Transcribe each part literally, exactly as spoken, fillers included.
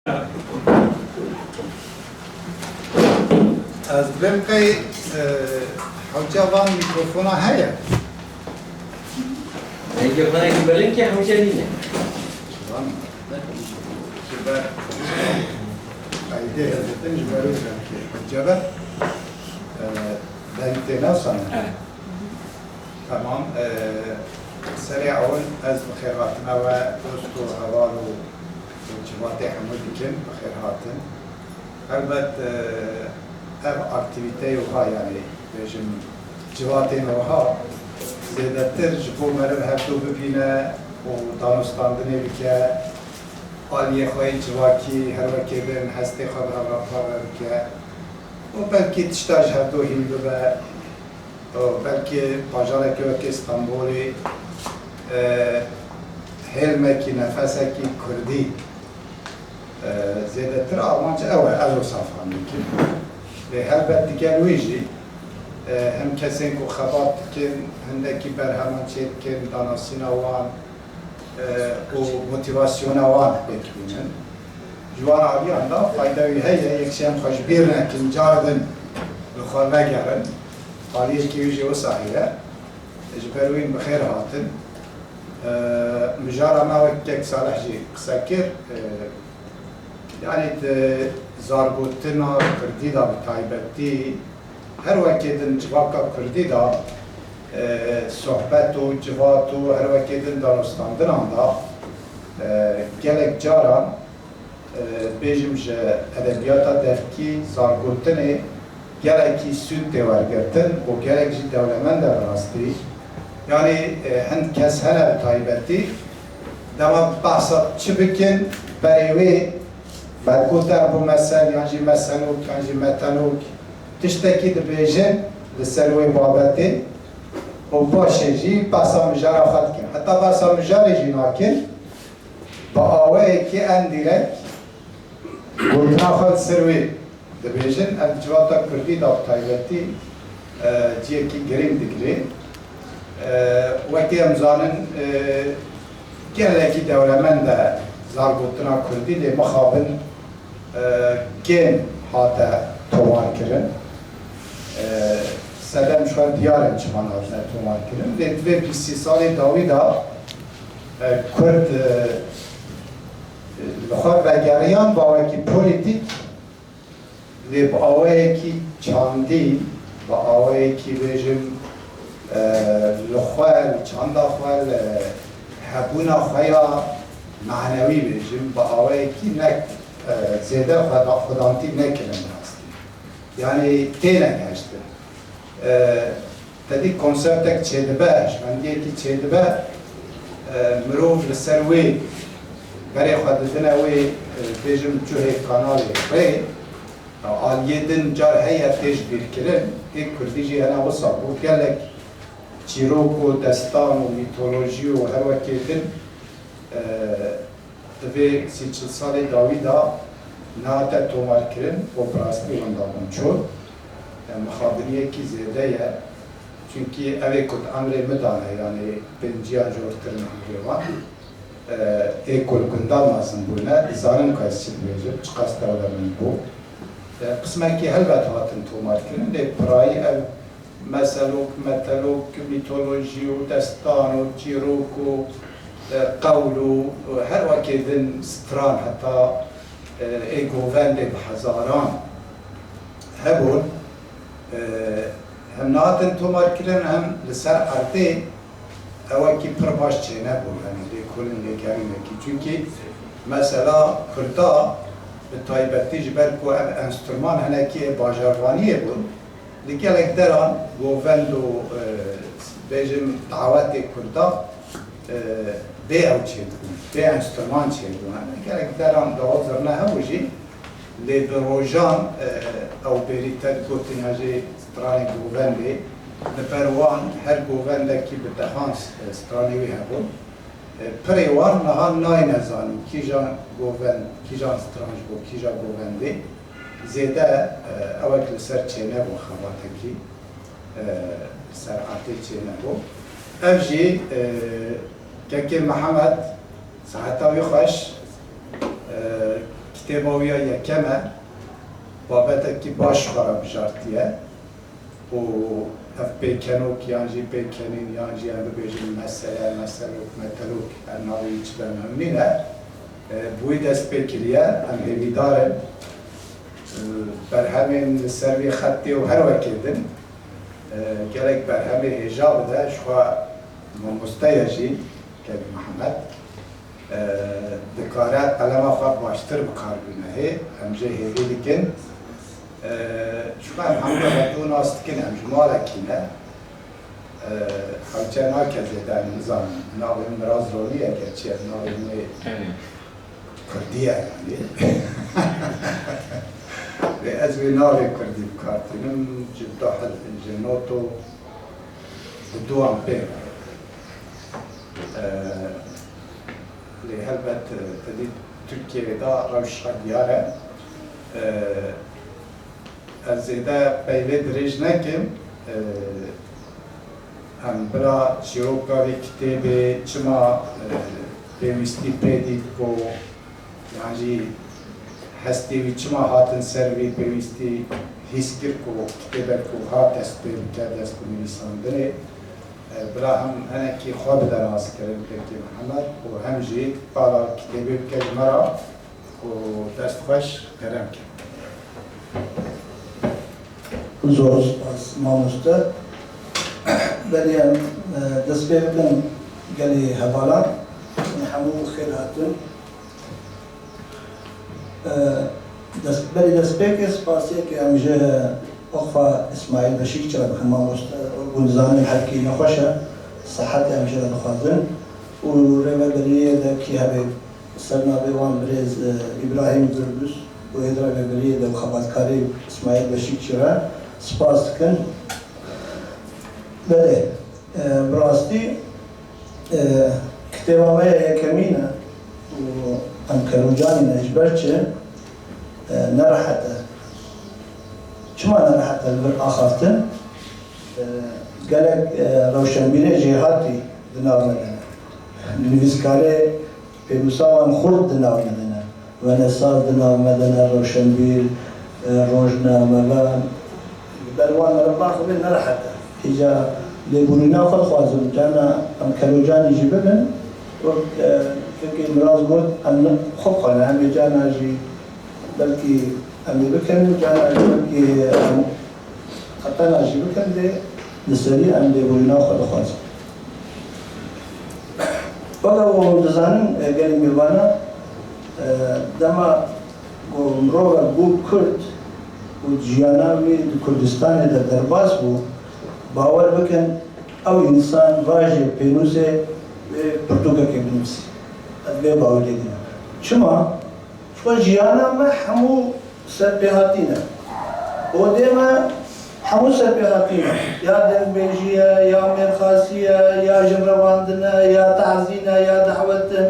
Ez bêm qey, e, hewce van mîkrofona heye. Mîkrofonekî bilind ki hewce nîne. Van, ji ber qeydê hevdîtin ji ber wê belkî hewce be. E, deng tê nasane. Evet. Tamam, e, serê ewil ez bi xêrhatina we dost û heval û û civatê hemû dikim, bi xêr hatin. Helbet, e, ev aktîvîteyê wiha, yanî bêjim civatên wiha zêdetir ji bo meriv hevdû bibîne û danûstandinê bike, aliyê xwe yê civakî her wekê din hestê xwe bi hev re parve bike û belkî tişta ji hevdû hîn bibe. Belkî bajarekê wekî Stenbolê, e, hêlmekî, nefesekî kurdî, e, zêdetir armanc ew e, ez wisa fam dikim. Lê helbet digel wî jî, e, hem kesên ku xebat dikin, hindekî berheman çêdikin, danasîna wan, e, û motîvasyona wan pêk bînin. Ji wan aliyan de fayda wî heye, yek şey em xwe ji bîr nekin, car din li xwe vegerin. Aliyekî wî jî wisa heye. Ji ber wî bi xêr hatin. E, mijara me wek kek Salih jî qise kir. E, yanî di zargotina kurdî de bi taybetî her wekê din civaka kurdî de, e, sohbet û civat û her wekê din danûstandinan de, e, gelek caran, e, bêjim ji edebiyata devkî, zargotinê gelekî sûd tê wergirtin û gelek jî dewlemend e bi rastî. Yanî, e, hin kes hene bi taybetî, dema behsa çi bikin, berê wê bergoter bû mesel, yan jî meselok, yan jî metelok, tiştekî dibêjin li ser wê babetê û paşê jî behsa mijara xwe dikin. Heta behsa mijarê jî nakin, bi awayekî endîrek gotina xwe li ser wê dibêjin. Ev di civata kurdî de bi taybetî, e, ciyekî girîng digire. E, wekî em zanin, e, gelekî dewlemend e zargotina kurdî, lê mixabin, e, kêm hate tomarkirin. E, sedem ji xwe diyar in çiman hatine tomarkirin. Lê di vê bîst sî salê dawî de, e, Kurd, e, li xwe vegeriyan bi awayekî polîtîk, lê bi awayekî çandî, bi awayekî bêjim, e, li xwe, li çanda xwe, li hebûna xwe ya manewî bêjim, bi awayekî ne, e, zêde xwe da-, xwedantî nekirin rastî. Yanî têne gehiştin. E, Tedî konseptek çêdibe, hişmendiyekî çêdibe, e, mirov li ser wê berê xwe didine wê, e, bêjim cihê kanalê rê, e, aliyê din car heye tê ji bîr kirin, ê kurdî jî hene wisa bû. Gelek çîrok û destan û mîtolojî û her wekê din, e, Di vê sî çil salê dawî de nehate tomarkirin û bi rastî wenda bûn çor. E, mixabiniyekî zêde ye. Çunkî ev ê ku di emrê min de ne, yanî pênciya jortir in emrê wan. E, ê ku li gundan mezin bûne, dizanin ku ez çi dibêjim, çiqas dewlemend bû. E, qismekî helbet hatin tomarkirin, lê pirayî ev meselok, metelok, mîtolojî û destan û çîrok û, e, qewl û, e, her wekê din stran heta, e, ê govendê bi hezaran hebûn. E, hem nehatin tomarkirin hem li ser erdê ewekî pir baş çênebû, yanî lêkolin lêgerînekî. Çunkî mesela kurda bi taybetî ji ber ku ev enstrûman hinekî ê bajarvaniyê bûn, li gelek deran govend û, e, bêjim dawetê kurda, e, bê ew çêdibûn, bê enstrûman çêdibûn. Li gelek deran dawa zirne hebû jî, lê bi rojan, e, ew bêrî te digotin ya jî stranê govendê, li ber wan her govendekî bi dehan, e, stranê wî hebûn. E, pirê wan niha nayne zanîn kîjan govend, kîjan stran ji bo kîja govendê. Zêde, e, ewek li ser çênebû xebatekî, e, li ser erdê çênebû. Ev jî, e, kekê Mihemed, seheta wî xweş, e, Têma wî ya yekem e, babetekî baş xwe re bijartiye û ev pêkenok yan jî pêkenîn yan jî em bibêjin mesele, meselok, metelok, her navê wî çi be muhim nîne. E, bi wî dest pê kiriye, em hêvîdar in. E, berhemên li ser vê xetê û her wekê din, e, gelek berhemê hêja bide, ji xwe mamoste ye jî, Kevî Mihemed. E, dikare qelema xwe baştir bi kar bîne hê, em jê hêvî dikin. E, çima em hemû heto nas dikin, em ji malekî ne. E, xewçe nake zêde, em nizanin. Navê min Miraz Ronî ye, gerçi ev navê min ê Erê. Kurdî ye, yanî. Lê ez wê navê kurdî bi kar tînim, ji duhil, ji noto bi duan pê. E, lê helbet, e, te dî Tirkiyeyê de rewş xwe diyar e. E, ez zêde peyvê dirêj nekim. E, em bila çîroka vê kitêbê çima, e, pêwîstî pê dît ku, yan jî hestê wî çima hatin ser vê pêwîstî hîs kir ku kitêbek ku hat dest pê bike, dest bi nivîsandinê, e, bila hem hinekî xwe bide naskirin Kekê Mihemed û hem jî para kitêbê bike ji me re û dest xweş, kerem ke. Zor spas mamoste. Belê em, e, dest pê bikin gelê hevalan. Em hemû xêr hatin. E, dest, belê destpêkê spasiyekê em ji Weqfa Îsmaîl Beşîkçi re bikin mamoste. Wek hûn dizanin herkî nexweş e. Sihetê em jê re dixwazin. Û rêveberiyê de kî hebe ser navê wan birêz, e, Îbrahîm Gürbüz û hêdî rêveberiyê de û xebatkarê Îsmaîl Beşîkçi re spas dikin. Belê, e, bi rastî, e, kitêba me ya yekemîn e û em kelocanî ne ji ber çi, e, ne rehet e. Çima ne rehet e li vir axaftin? E, gelek, e, rewşenbîrê jêhatî di nav me de ne. Nivîskarê pênûsa wan xurt di nav me de ne. Wenesaz di nav me de ne, rewşenbîr, e, rojnamevan. Li ber wan meriv naxivin, ne rehet e. Îca lêborîna xwe dixwazin, carna em kelocanî jî bibin. Wek, e, Kekê Miraz got, em xwe bi xwe ne, em ê carna jî belkî em ê bikin, carna jî belkî em Qetena jî bikin dê li serî em lêborîna xwe dixwazin. Weke ku hûn dizanin, e, gelî mêvana, e, dema ku mirovek bû Kurd û jiyana wî di Kurdistanê de derbas bû, bawer bikin ew însan vajê pênûsê wê pirtûkekê binivîsî. Ez vê baweriyê dînim. Çima? Ji xwe jiyana me hemû serpêhatî ne. Odê me hemû serpêhatî ne. Ya dengbêjî ye, ya mêrxasî ye, ya jinrevandin e, ya tazîn e, ya dehwet in.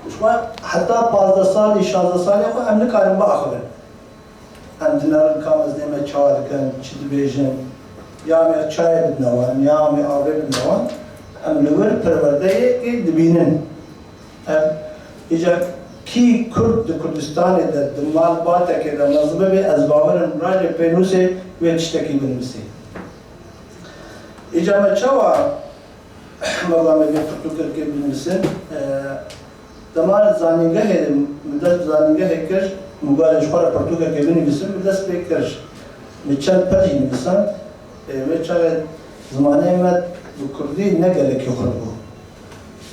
Ji xwe heta pazdeh salî, şazdeh salê xwe em nikarin biaxivin. Em dinerin ka em ez dê me çawa dikin, çi dibêjin. Ya em ê çayê bidine wan, ya em ê avê bidine wan. Em li wir perwerdeyekê dibînin. Ev, îca kî Kurd di Kurdistanê de, di malbatekê de mezin bibe, ez bawer im rajê pênûsê wê tiştekî binivîsê. Îca me çawa, me va me vê pirtûkekê binivîsin? E, dema zanîngehê, min dest bi zanîngehê kir, min got ji xwe re pirtûkekê binivîsim, min dest pê kir. Min çend pir jî nivîsand. E, wê çaxê zimanê me bi kurdî ne gelekî xurt bû.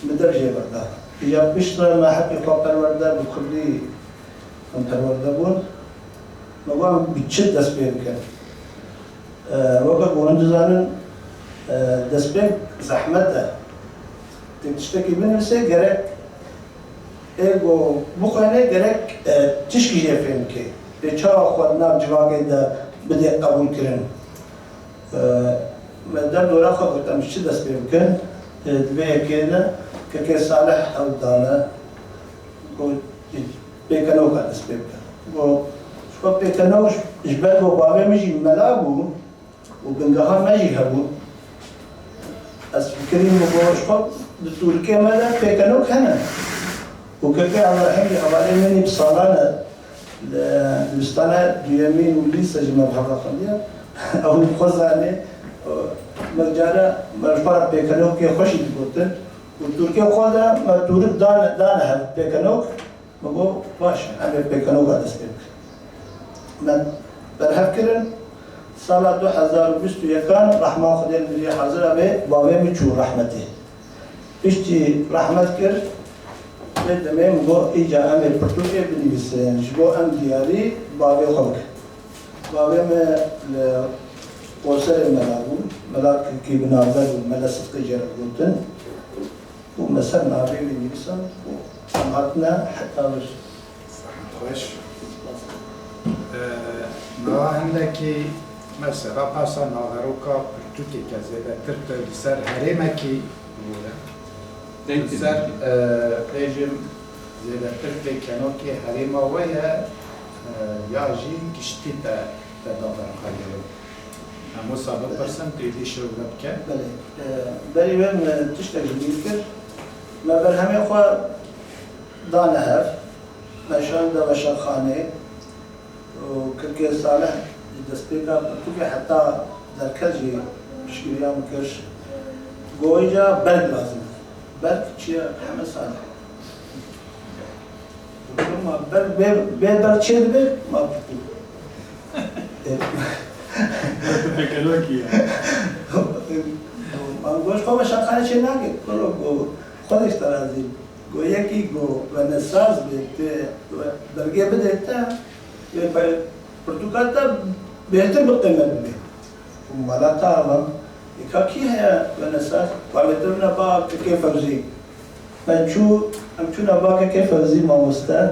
Min dev jê berda. Îja piştre me heqî xwe perwerde bi kurdî em perwerde bûn. Me got em bi çi dest pê bikin? E, weke ku hûn dizanin, e, destpêk zehmet e. Tu tiştekî binivîsê gerek ê ku bixwêne gerek, e, tişkî jê fêm bikê. Lê çawa xwe di nav civakê de bidê qebûlkirin? E, me derdora xwe got, em ji çi dest pê bikin? E, di vê yekê de Kekê Salih ew dane, got, pêkenoka dest pê bikin. Got, ji xwe pêkenok ji ber ku bavê min jî mela bû û bingeha me jî hebû, ez fikirîm, min got, ji xwe di tûrikê me de pêkenok hene. Û Kekê Ebrahîm jî hevalê min î bi salan e. Li dibistana duyemîn û lîse jî me bi hev re xwendiye. Ew xwe zanê, me cara me ji xwe re pêkenokê xweş jî digotin. Û tûrkê xwe de me tûrik dane, dane hev pêkenok. Me got, baş e, em ê pêkenoka dest pê bikin. Me berhev kirin, sala du hezar û bîst û yekan rehma Xwedê li dijî hazira bê, bavê min çû rehmetê. Piştî rehmet kir, vê demê min got, îca em ê pirtûkê binivîsin, ji bo em diyarî bavê xwe bikin. Bavê me li Qoserê mela bû, mela Kirkî bi navber bû, Mele Sidqî jê re digotin. Û me ser navê wî nivîsand û em hatine heta vir. Xweş. Ee, niha hindekî mesela behsa naveroka pirtûkeke zêdetir tu li ser herêmekî bûre. Li ser, e, bêjim zêdetir pêkenokê herêma we ye, e, ya jî giştî te, te da berxwedê. Em wisa bipirsin, tu êdî şewbe bike. Belê. E, berî wê min tiştek ji bîr kir. Me berhemê xwe dane hev. Me şandine weşanxanê. Û Kirkê Salih ji destpêka pirtûkê heta derket jî piştgiriya min kir. Got, îca berg lazim e. Berg çi ye? Heme Salih. Gotim, ma berg bê, bê berg çê dibe? Ma pirtûk. Pêkenokî ye. Ma got, ji xwe weşanxane çê nake. Kuro, got, Xwedê ji te razî. Got, yekî, got, wenesaz bê, tu bergê bidê te, wê be-, pirtûka te bêhtir bi qîmet bibê. Û mala te ava, ê ka kî heye wenesaz? Got, em ê te bine ba Kekê Fewzî. Me çû, em çûne ba Kekê Fewzî mamoste.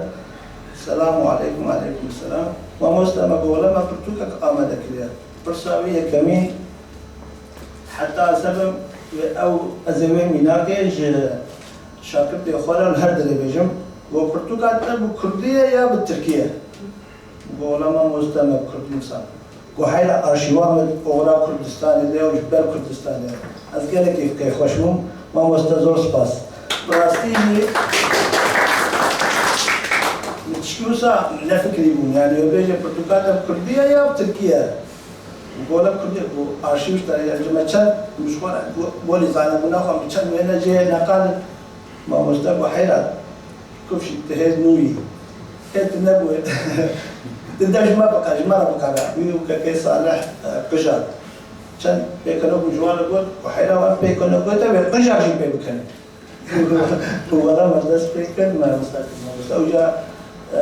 Selamu aleykum, aleykum selam. Mamoste, me got, wele me pirtûkek amade kiriye. Pirsa wî yekemîn, heta ez hebim, wê ew, ez ê wê mînakê ji şagirtê xwe re li her derê bêjim. Got, pirtûka te bi kurdî ye ya bi tirkî ye? Got, wela mamoste, me bi kurdî nivîsand. Got, heyra arşîva min oxira Kurdistanê de ye û ji ber Kurdistanê ye. Ez gelekî keyfxweş bûm. Mamoste, zor spas. Bi rastî jî min tişkî wisa nefikirîbûm. Yanî wê bêje pirtûka te bi kurdî ye ya bi tirkî ye? Gola Kurdî, got, arşîv ji te re ye, ji me çend, min ji xwe re, go-, golî zanebûna xwe, min çend wêne jê neqal in. Mamoste got, heyra, kifşî, tu hêz nû yî. Hê tu nebû. Tu de ji me biqe, ji me re biqere. Wî û Kekê Salih, e, qija. Çend pêkenok min ji wan re got, got, heyra, wan pêkenok got, te wê qija jî pê bikin. Û were me dest pê kir, me wisa kir, me wisa. Ew ca, e,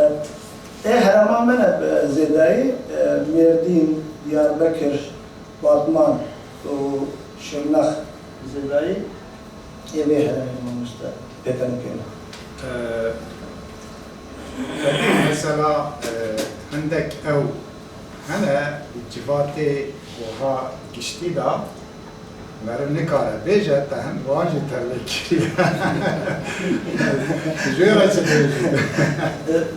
ê herêma me ne bi zêdayî, e, Mêrdîn, Diyarbekir, Batman û Şirnex bi zêdayî ê vê herêmê mamoste pêkenokê ne. E, mesela, e, hindek ew hene, civatê oha giştî de, Meriv nikare bêje, te hin wan jî tevlê kiriye. Ji wê re çi bêjî?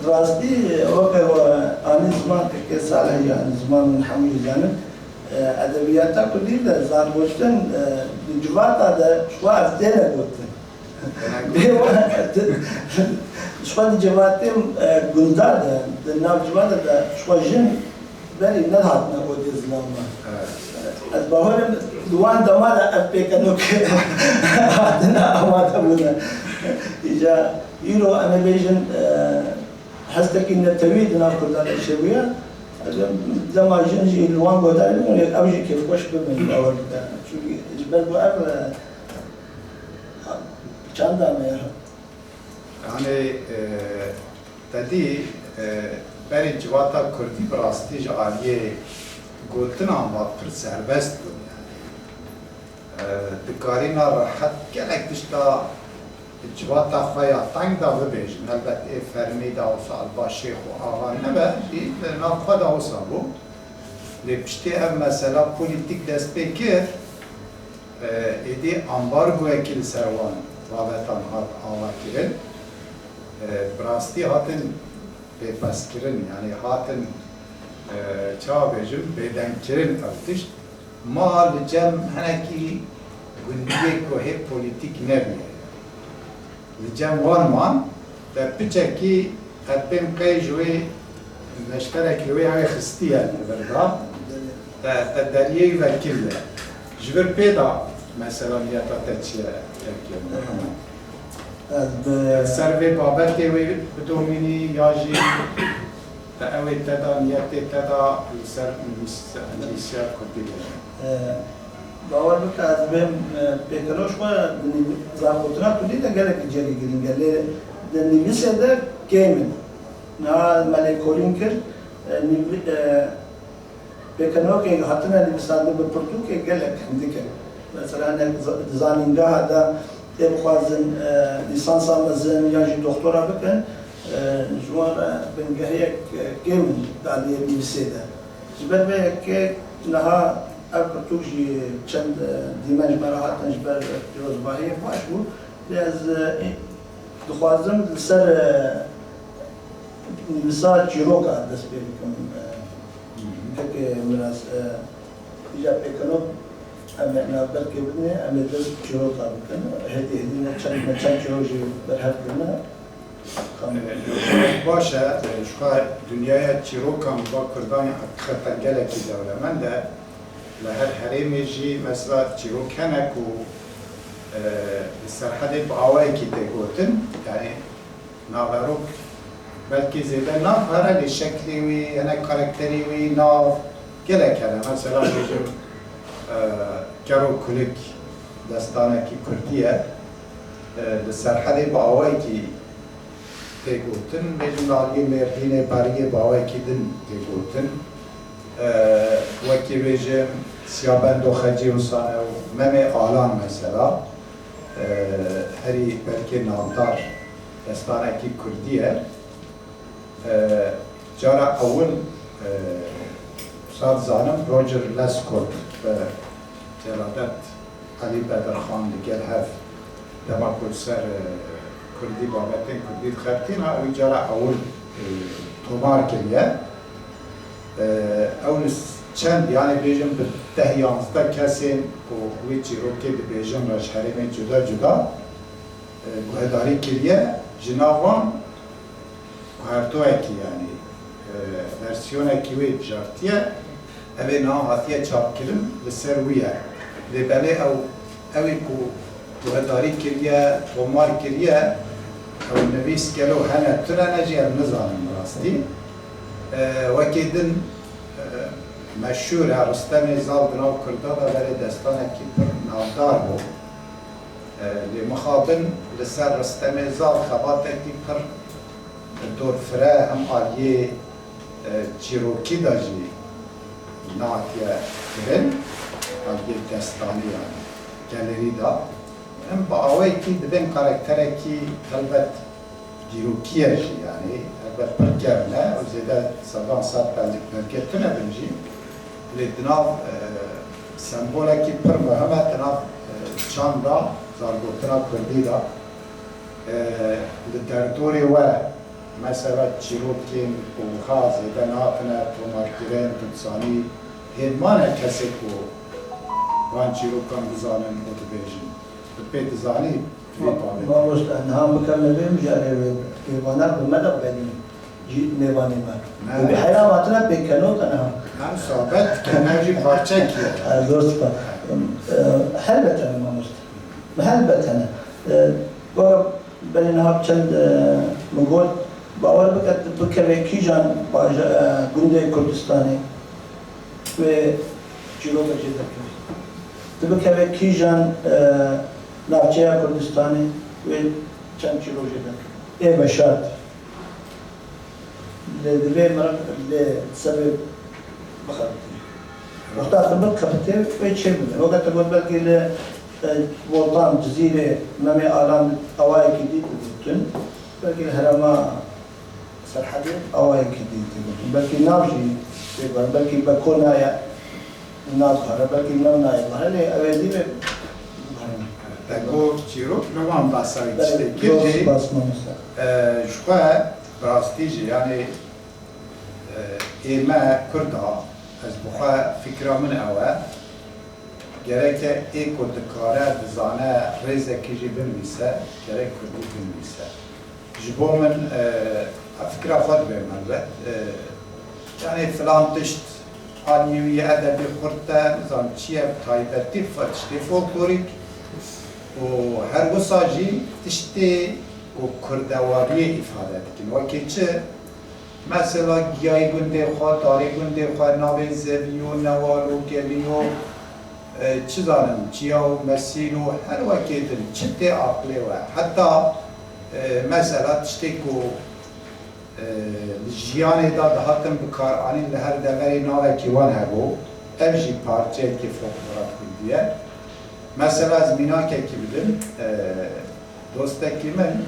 Rastî, weke we anî ziman, Kekê Salih jî anî ziman, hûn hemû jî zanin. Edebiyata kurdî de zangoştin, di civata de ji xwe ev têne gotin. Bê wa, di, ji xwe di civatê, e, gunda de, di nav civata de ji xwe jin berî nehatine odê zilaman. Evet. Ez bawerim di wan dema de ev pêkenok hatine amade bûne. Îca îro em ê bêjin, e, hestekî netewî di nav kurdan de çêbûye. Ez dema jin jî li wan guhdarî bibin, ew jî kêfxweş bibin, bawer dike. Çunkî ji ber ku ev, e, Çanda me ya. Yanî, e, te dî, e, berî civata kurdî bi rastî ji aliyê gotinan ve pir serbest bûn. Yanî, e, dikarîna rehet gelek tişta civata xwe ya teng de bibêjin. Helbet ê fermî de wisa li ba şêx û axa nebe jî li nav xwe de wisa bû. Lê piştî ev mesela polîtîk dest pê kir, E, êdî ambargoyekî li ser wan babetan hat avakirin. E, bi rastî hatin pêpezkirin, yanî hatin, e, çawa bêjim, bêdengkirin ew tişt. Ma li cem hinekî gundiyê ku hê polîtîk nebûye. Li cem wan man, te piçekî qet bên qey ji wê Neşterek li wê ew ê xistiye li vir da. Te, te deriyê wî vekiriye. Ji vir pê da mesela niyeta te çi ye, kevkê Mihemed? Ez bi Ser vê babetê wê bidomînî ya jî te ew ê te da, niyetê te da li ser nivîs-, nivîsiya kurdî de? E, Bawer bike, ez bêm, e, pêkeno ji xwe di nivî-, zargotina kurdî de gelekî cihekî girîng e. Lê di nivîsê de kêm in. Niha me lêkolîn kir, e, nivî-, e, pêkenokê hatine nivîsandin bi pirtûkê gelek hindik in. Mesela hinek za-, di zanîngeha de tê bixwazin, e, lîsansa mezin yan jî doktora bikin, e, ji wan re bingehiyek, e, kêm in di aliyê nivîsê de. Ji ber vê yekê niha ev pirtûk jî çend, e, dîmen ji me re hatin ji ber pîrozbahiyê baş bû. Lê ez, e, dixwazim li ser, e, nivîsa çîroka dest pê bikim. E, kekê Miras, e, îca pêkeno, em ê navberkê bidinê, em ê dest çîroka bikin. Hêdî hêdî me çend, me çend çîrok jî berhev kirine. Baş e, ji xwe dinyaya çîrokan va kurdan heqîqeten gelekî dewlemend e. Li her herêmê jî mesela çîrok hene ku, e, li Serhedê bi awayekî tê gotin, yanî naverok belkî zêde nav here lê şeklê wî, hinek karakterê wî nav gelek hene. Mesela bêjim, e, Kero Kulik destanekî kurdî ye. E, li Serhedê bi awayekî tê gotin, bêjin aliyê Mêrdînê, Beriyê bi awayekî din tê gotin. E, wekî bêjim Siyabendo Xecê wisa ne û Memê Alan mesela, e, herî belkê navdar destanekî kurdî ye. E, cara ewil, e, wisa dizanim Roger Lescott bi Celadet Elî Bedirxan li gel hev dema ku li ser, e, kurdî, babetên kurdî dixebitîna, ew cara ewil, e, tomar kiriye. E, ew li s-, çend, yanî bêjin bi deh yanzdeh kesên ku wê çîrokê dibêjin re ji herêmên cuda cuda, e, guhdarî kiriye. Ji nav wan Guhertoyekî, yanî, e, versiyonekî wê bijartiye, ev ê niha hatiye çapkirin, li ser wî ye. Lê belê ew, ew ê ku guhdarî kiriye, tomar kiriye, ew nivîs gelo hene, tune ne jî, ev nizanim bi rastî. E, wekî din, e, meşhûr e, Ristemê Zal di nav Kurda de berê destanekî pir navdar bû. E, lê mixabin li ser Ristemê Zal xebatekî pir dorfire hem aliyê, e, çîrokî de jî natiye kirin, aliyê destanî, yanî gelêrî de. Em bi awayekî dibên karakterekî helbet dîrokî ye jî, yanî helbet pir kevn e û zêde sedan sed belkî belkê tune bin jî. Lê di nav, e, sembolekî pir muhim e di nav, e, çanda zargotina kurdî de. E, li derdorê we mesela çîrokên ku wiha zêde nehatine tomarkirin, tu dizanî hên mane kesê ku van çîrokan bizanin û dibêjin? Tu pê dizanî vê babetê? Mamoste, niha bikeme vê mijarê wê, mêvanan bi me de belî. Cî mêvanê me. Ne. Bi heyran hatine pêkeno te niha. Em sohbet dikin, ev jî parçekî ye. Ez zor spas. E, helbet hene mamoste. Helbet hene. E, weke belê niha çend, e, min got, bawer bike tu bikevê kîjan baja-, e, gundê Kurdistanê wê çîroka jê derkevî. Tu bikevê kîjan, e, navçeya Kurdistanê wê çend çîrok jê derkevî. Ê veşart. Lê divê min lê sebê bixebitî. Wexta tu bixebitê, wê çê bibê. Weke te got belkî li, e, Voltan, Cizîrê, Memê Alan awayekî dî digotin. Belkî li herêma Serhedê awayekî dî digotin. Belkî nav jî tê bar, belkî Beko naye. Nabare, belkî nem nayê bare, lê ew ê dî ve. Te got çîrok, li wan behsa wî tiştê kir jî, spas mamoste. E, ji xwe bi rastî jî, yanî, e, ê me Kurda, ez bi xwe fikra min ew e, gereke ê ku dikare, dizane rêzekî jî binivîse, gerek Kurdî binivîse. Ji bo min, e, fikra xwe dibêm helbet, e, Yanî filan tişt aliyê wî edebî xurt e, nizanim çi ye, bi taybetî fo-, tiştê folklorîk û her wisa jî tiştê ku kurdewariyê îfade dikin. Wekî çi? Mesela giyayê gundê xwe, darê gundê xwe, navê zevîyo, newalo, gelîyo, e, çi zanim, çiya û mesîl û her wekê din çi tê aqilê we. Heta, e, mesela tiştê ku, e, li jiyanê de dihatin bikaranîn, li her deverê navekî wan hebû. Ev jî parçeyekê folklora kurdî ye. Mesela ez mînakekî bidim, e, dostekî min,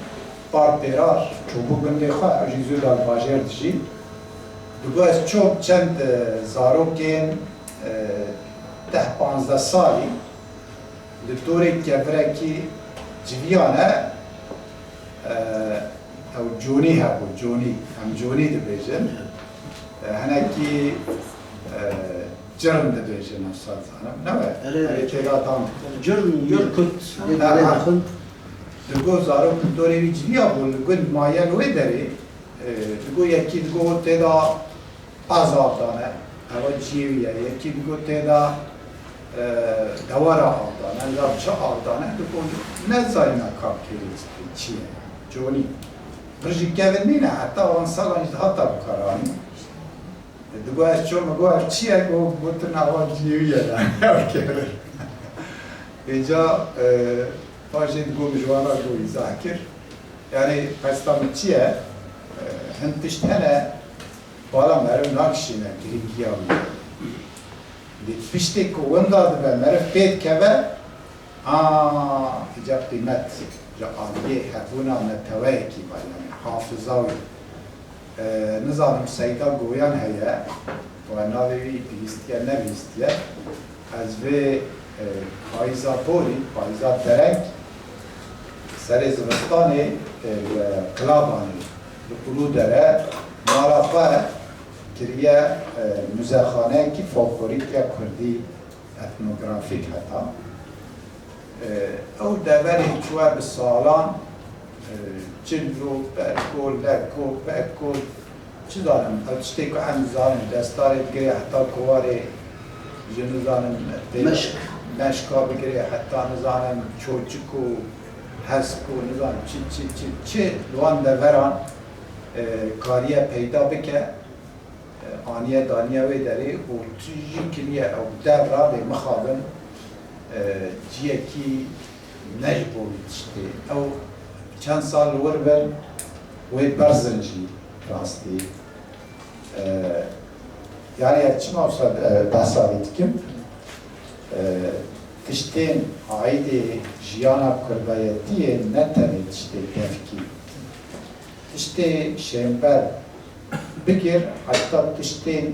Par Pêrar, çûbû gundê xwe, ew jî zû da li bajêr dijî. Digot ez çûm çend, e, zarokên, e, deh panzdeh salî li dorê kevirekî civiyane, e, ew conî hebû, conî, em conî dibêjin. E, hinekî, e, cirn dibêjin, ez zanim. Ne we? Erê, erê. Erê têra dan. Cirn, yur kut, Ha, ha. Dixwin. Digo zarok li dorê wî civiya bûn, li gund maye li wê derê. E, digo yekî digo têda pez av dane, eva ciyê wî ye. Yekî digo têda, e, dewara av dane, nizam çi av dane, digo nezanîna kam kêlî çi ye. Conî. Vir jî kevin nîne, heta wan salan jî dihata bikaranîn. Digo ez çûm, min got ev çi ye? Got, gotin ava ciyê wî ye, yanî ev kevin. Vêca, e, paşê digo min ji wan re got îzah kir. Yanî qesta min çi ye? E, hin tişt hene, bala meriv nakişîne girîngiya wî. Lê piştê ku winda dibe, meriv pê dikeve, a, îca qîmet ji aliyê hebûna neteweyekî ve, yanî hafiza wî. E, nizanim Seyda Goyan heye, we navê wî bihîstiye, nebihîstiye. Ez vê, e, payîza borî, payîza dereng, serê zivistanê, e, li Qilabanê, li Uludere, mala xwe kiriye, e, muzexaneyekî folklorîk ya kurdî, etnografîk heta. E, ew deverê çûye bi salan, e, çilo, perko, leko, peko, çi zanim, ew tiştê ku em dizanin, destarê digirê heta kovarê, ji nizanim, pê-, Meşk. Meşka bigirê heta nizanim, çoçik û hesk û nizanim çi, çi, çi, çi li wan deveran, e, kariye peyda bike. E, aniye daniye wê derê û tu jî kiriye ew devra lê mixabin, e, ciyekî ne ji bo wî tiştê. Ew çend sal li wir bin wê berzin jî rastî. E, yanî ez çima wisa, e, behsa vê dikim? E, tiştên aîdê jiyana kurdayetiyê ne tenê tiştê devkî. Tiştê şênber bigir, heta tiştên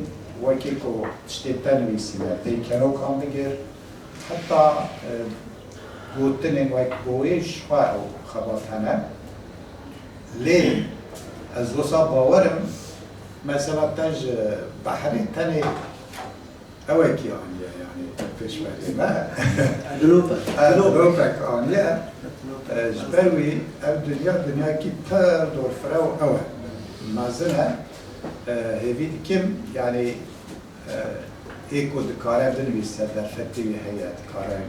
wekî ku tiştê te nivîsîne, peykerokan bigir, heta, e, gotinên wek bo wê ji xwe ew xebat hene. Lê ez wisa bawer im, mesela te ji behrê tenê Ewekî aniye, yanî pêşberê me. Envelopek. Envelopek aniye. E, ji ber wî ev dinya, dinyakî pir dorfire û ew e. Mezin e. E, hêvî dikim, yanî, e, ê ku dikare binivîse, derfetê wî heye, dikare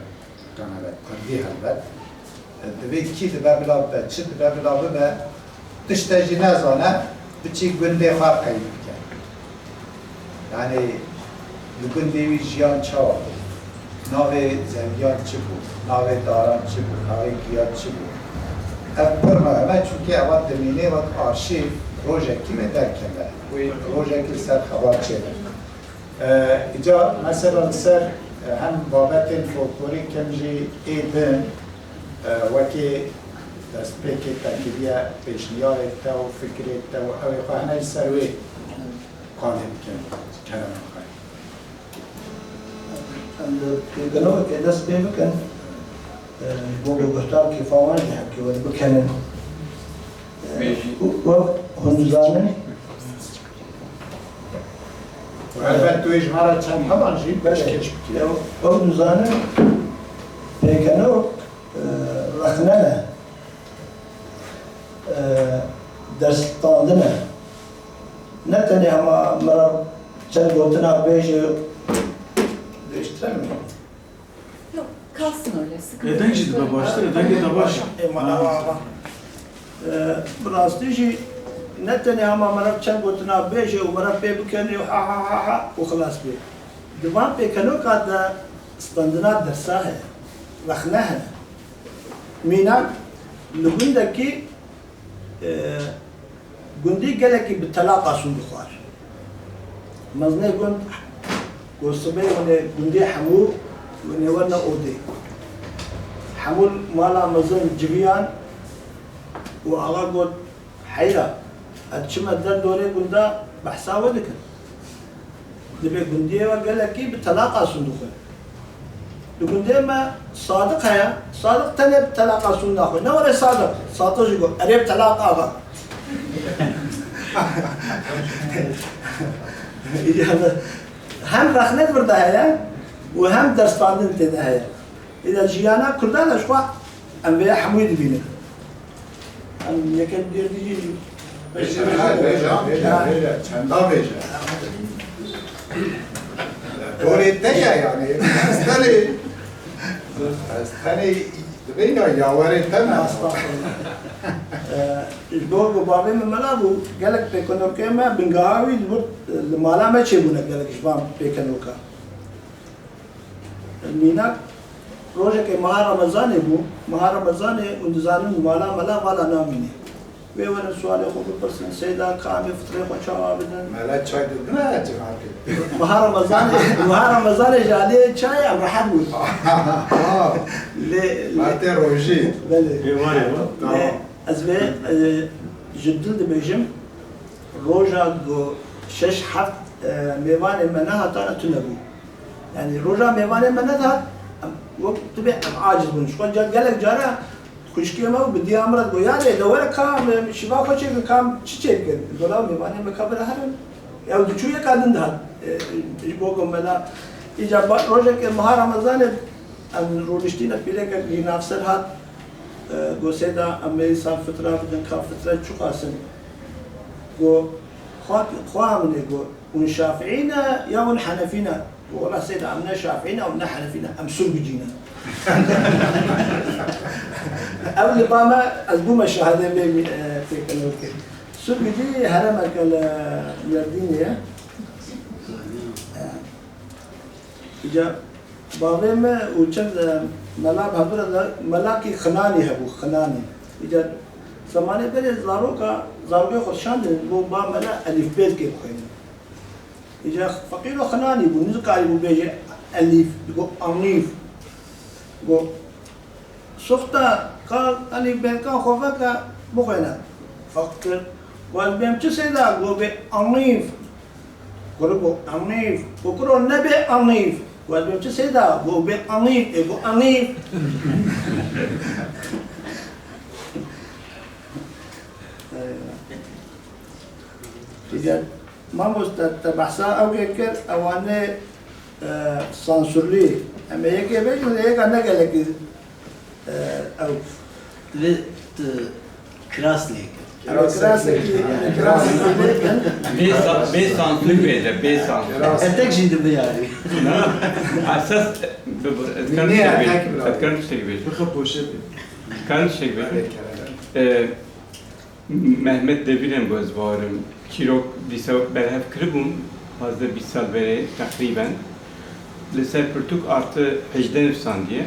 Kana be kurdî helbet. Divê kî dibe bila bibe, çi dibe bila bibe, tişte jî nezane, biçî gundê xwe qeyd bike. Yanî li gundê wî jiyan çawa bû? Navê zeviyan çi bû? Navê daran çi bû? Navê giyan çi bû? Ev pir muhim e, çunkî eva dimînê wek arşîv rojekî wê derkeve. Wê rojekî ser xebat çêbe. E, îca mesela li ser, e, hem babetên folklorîk hem jî ê din, e, wekî destpêkê te kiriye, pêşniyarê te û fikrê te û ew ê xwe hene ji ser wê qalê bikin, kerema xwe. Em li pêkenokê dest pê bikin, e, ji bo ku guhtar kêfa wan jî hevkê weribikenin. E, wek hûn dizanin, Helbet tu ê ji me re çend heman jî pêşkêş bikî. Ew, ew dizanin pêkenok, e, rexne ne. E, deststandin e. Ne tenê hema mira Çend gotina bêje, bêjtir e mi? Yok, kalsın öyle, sıkıntı E, deng jî dibe baştir e, dengê te baş e. Ê, mala Ha. wa, wa. E, bi rastî jî ne tenê hema meriv çend gotina bêje û meriv pê bikenê û ha, ha, ha, ha û xilas bê. Di van pêkenoka de standina dersa heye, rexne hene. Mînak, li gundekî, e, gundî gelekî bi telaqa sûn dixwar. Mezinê gund got, sibê hûn ê gundê hemû, hûn ê werine odê. Hemû mala mezin civiyan û axa got, heyra, ez çime der dorê gunda behsa we dikin. Dibê gundiyê we gelekî bi telaqa sûn dixwe. Li gundê me Sadiq heye. Sadiq tenê bi telaqa sûn naxwe. Ne were Sadiq? Sadiq jî got, erê bi telaq axa. Yani hem rexnet vir de heye û hem derstandin tê de heye. Îda jiyana Kurdan de ji xwe em vê hemûyê dibînin. Em yeke dêr dijî Bêje, bêje, bêje, bêje, çenda bêje. Dorê te ye yani. Ez tenê, ez tenê dibêna yawerê te me. Estağfurullah. Ee, ji bo ku bavê min mela bû, gelek pêkenokê me bingeha wî li vir, li mala me çêbûne gelek ji van pêkenoka. Mînak, rojekê meha Remezanê bû. Meha Remezanê, hûn dizanin, mala mela vala namîne. Wê werin sualê xwe bipirsin, Seyda, ka em ê fitrê xwe çawa bidin? Mela çay didine civakê? Meha Remezanê, meha Remezanê ji aliyê çayê em rehet bûn. Lê, lê Hatê rojî. Belê. Êvarê mi? Tamam. Lê ez vê, e, ji dil dibêjim, roja ku şeş heft, e, mêvanê me nehatane tune bû. Yani roja mêvanê me nedat, em, wek tu bê em aciz bûn. Ji xwe ca-, gelek cara xwişkê me û bi diya min re digot, "Ya lê de were ka em şiva xwe çêkin, ka em çi çêkin?" Gola mêvanê me ka bira herin. Ya diçû yeka din dihat. E, ji bo ku me da. Îca ba-, rojekê meha Remezanê em rûniştîne pîrekek jî navser hat. E, got, "Seyda, em ê îsan fitra bidin, ka fitre çiqas in?" Got, "Xwa, xwa min ê," got, "hûn Şafîî ne ya hûn Henefî ne?" Got, "Wela Seyda, em ne Şafîî ne, em ne Henefî ne, em Surgicî ne." Ew li ba me, ez bûme şahidê vê, e, pêkenokê. Surgicî herêmeke li Mêrdînê ye. E, îca Bavê me û çend, e, mela bi hev re de, melakî Xinanî hebû, Xinanî. Îcar zemanê berê zaroka, zarokê xwe şandin, bo ba mela elîfbê dikê bixwînin. Îcar feqîro Xinanî bû, nizikarî bû bêje elîf, digo anîf. Go, Soxta, ka, elîfbêkan xwe veke, bixwîne. Feq kir. Got, "Bêm çi Seyda?" Got, "Bê anîf." Kuro got, "Anîf." Got, "Kuro nebê anîf." Got, "Bêm çi Seyda?" Got, "Bê anîf." Ê got, "Anîf." Eyvallah. Diger Mamoste, te behsa ew yê kir, ewanê, e, sansûrlî. Em ê yekê bêjin, lê yeka ne gelekî, e, ew. Divê tu kiras lê kir. Em ê kirasekî, em ê kirasekî lê bikin. Bê sa-, bê sansûr bêje, bê sansûr. Etek jî dibe yarî. Na, esas, bi, bi, ez karim Nê, tiştekî bêjim. Etek bêjim. Ez karim tiştekî bêjim. Thank you, bro. Karim tiştekî bêjim. Belê, kerem. E, Mehmet Demirên bû, ez bawerim. Çîrok dîsa berhev kiribûm, pazdeh bîst sal berê teqrîben. Li ser pirtûk artı hejdeh nivîsandiye.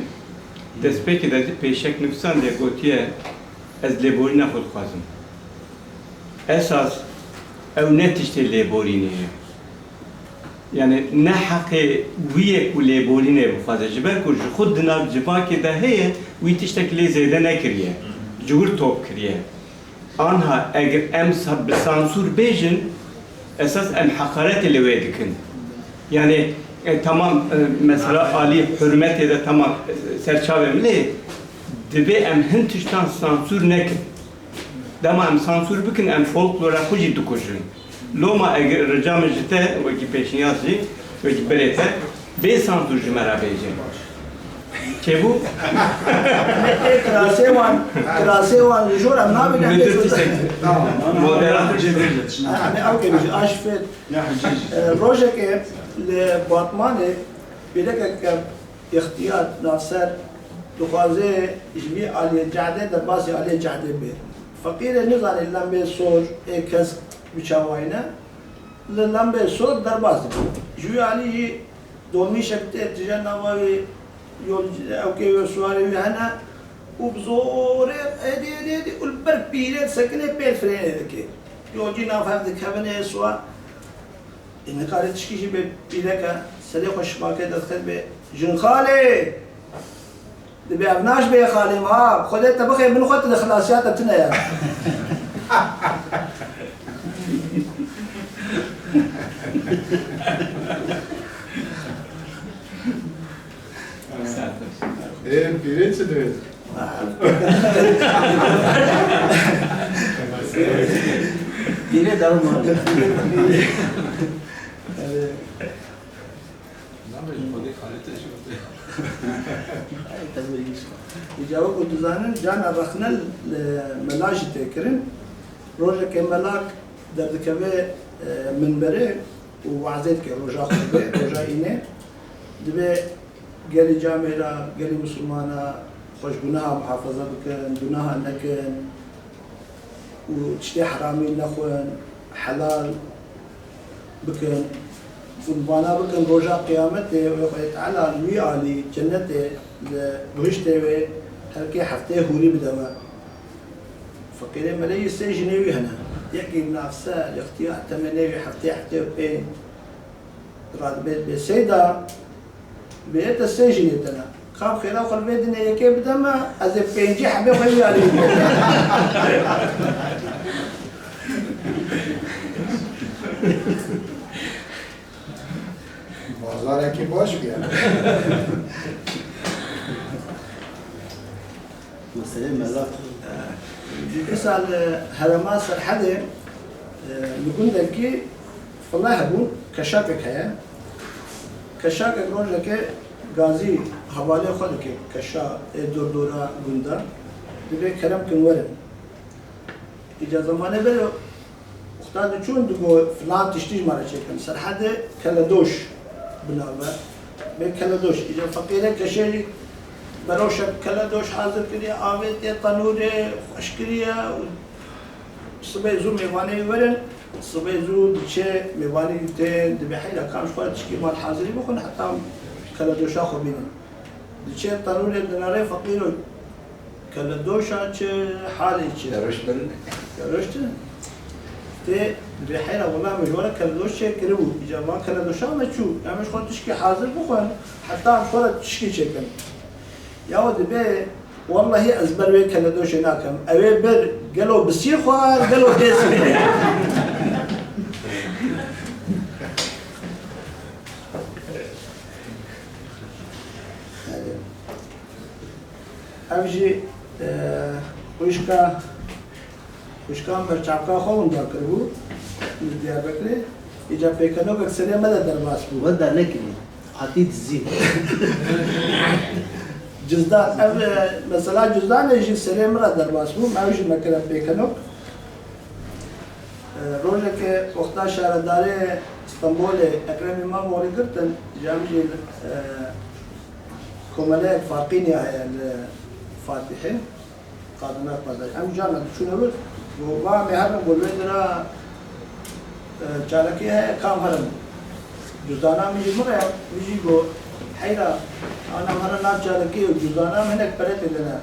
Destpêkê de jî pêşek nivîsandiye, gotiye, "Ez lêborîna xwe dixwazim." Esas ew ne tiştê lêborînê ye. Yani ne heqê wî ye ku lêborînê bixwaze. Ji ber ku ji xwe di nav civakê de heye, wî tiştek lê zêde nekiriye. Ji wir top kiriye. Anha eger em sa-, bi sansûr bêjin, esas em heqaretê li wê dikin. Yani, e, tamam, e, mesela alî hurmetê de tamam, e, ser çavê min lê divê em hin tiştan sansûr nekin. Dema em sansûr bikin, em folklora xwe jî dikujin. Loma eger rica min ji te, wekî pêşniyaz jî, wekî berê te, bê sansûr ji me re bêje. Kêbû? Ê kirasê wan, kirasê wan li jor em nabînin. Min tu tiştek. Tamam. Moderator. Ha, ne ew kêbû ji Aşfet. Ya Hecî. E, rojekê li Batmanê pîrekeke îxtiyar navser dixwaze ji vî aliyê cehdê derbasî aliyê cehdê bê. Feqîrê nizane lembê sor ê kesk bi çawayî ne. Li lembê sor derbas dibe. Ji wî alî jî dolmîşek tê tije nava wî yol, ew kê wê siwarê wî hene û bi zorê êdî, êdî, êdî û li ber pîrê disekine pê frênê dike. Yolcî nav hev dikevin ê siwar. Ê nikare tişkî jî bê pîreke serê xwe şibakê derdixin bê jinxalê. Dibê ev naş bê xalê ma, Xwedê te bixê min xwe tu di xilasiya te tune ya. Ê, pîrê çi divê? Pîrê derim ma. Namê ji Xwedê xalê te jî wate. Ay, tebî îş. Îca wekî tu zanin, cana rexne li mela jî tê kirin. Rojekê melak derdikeve, e, minberê û wazê dike roja xutbê, roja înê. Dibê gelî camê re, gelî misilmana xwe ji gunaha muhafaza bikin, gunaha nekin. û tiştê heramî nexwin, helal bikin. Û vana bikin roja qiyametê wê Xwedê Teala li wî alî cennetê li bihiştê wê herkê heftê hûrî bide we. Feqîrê meleyî sê jinê wî hene. Yekî navser, îxtiyar, temê nêvî heftê, heftê û pênc. Radibê bê seyda, bê te sê jinê te ne. Kam xêra xwe li vê dinê yekê bide me, ez ê pêncî hebê xwe wî alî bidem. Bazarekî baş bûye. Meseleyê mela. Dîsa li herêma Serhedê, e, li gundekî file hebûn, keşakek heye. Keşakek rojekê gazî hevalê xwe dike, keşa ê dordora gunda. Dibê kerem kin werin. Îca zemanê berê Uxta diçûn digo, filan tiştî ji me re çêkin. Serhedê keledoş bi nav e. Bê keledoş. Îca feqîrê keşê jî beroşek keledoş hazir kiriye, avêtiye tenûrê, xweş kiriye û sibê zû mêvanê wî werin. Sibê zû diçe mêvanê wî tên, dibê heyra kam ji xwe re tişkî mal hazirî bixwin, heta keledoşa xwe bînin. Diçe tenûrê dinere feqîro. Keledoşa çi, halê çi? Keroş birin. Keroş çi? Tê dibê heyra, wela min ji we re keledoş çêkiribû. Îca van keledoşa me çû. Em ji xwe tişkî hazir bixwin, heta em ji xwe re tişkî çêkin. Ya we dibê, wellahî ez ber wê keledoşê nakim. Ew ê bir, gelo bisî xwe, gelo dê sibê. Ev jî, e, xwişka, xwişkan berçavka xwe winda kiribû li Diyarbekirê. Îca pêkenokek serê me de derbas bû. We dernekirî. Hatî dizî. Cizdan, ev, e, mesela cizdanê jî serê min re derbas bû. Me ew jî me kire pêkenok. E, rojekê wexta şaredarê Stenbolê Ekrem Îmamoğlu girtin, ji em jî, e, komeleyek Farqînî heye li Fatihê, Kadınlar Pazarı. Em jana diçûne wir, got, va em ê herin, got, wê dira, e, çalakî heye, kam herin. Cüzdana min jî min re, min jî got, heyra, ana herin nav çalakî û cüzdana min hinek pere tê de ne.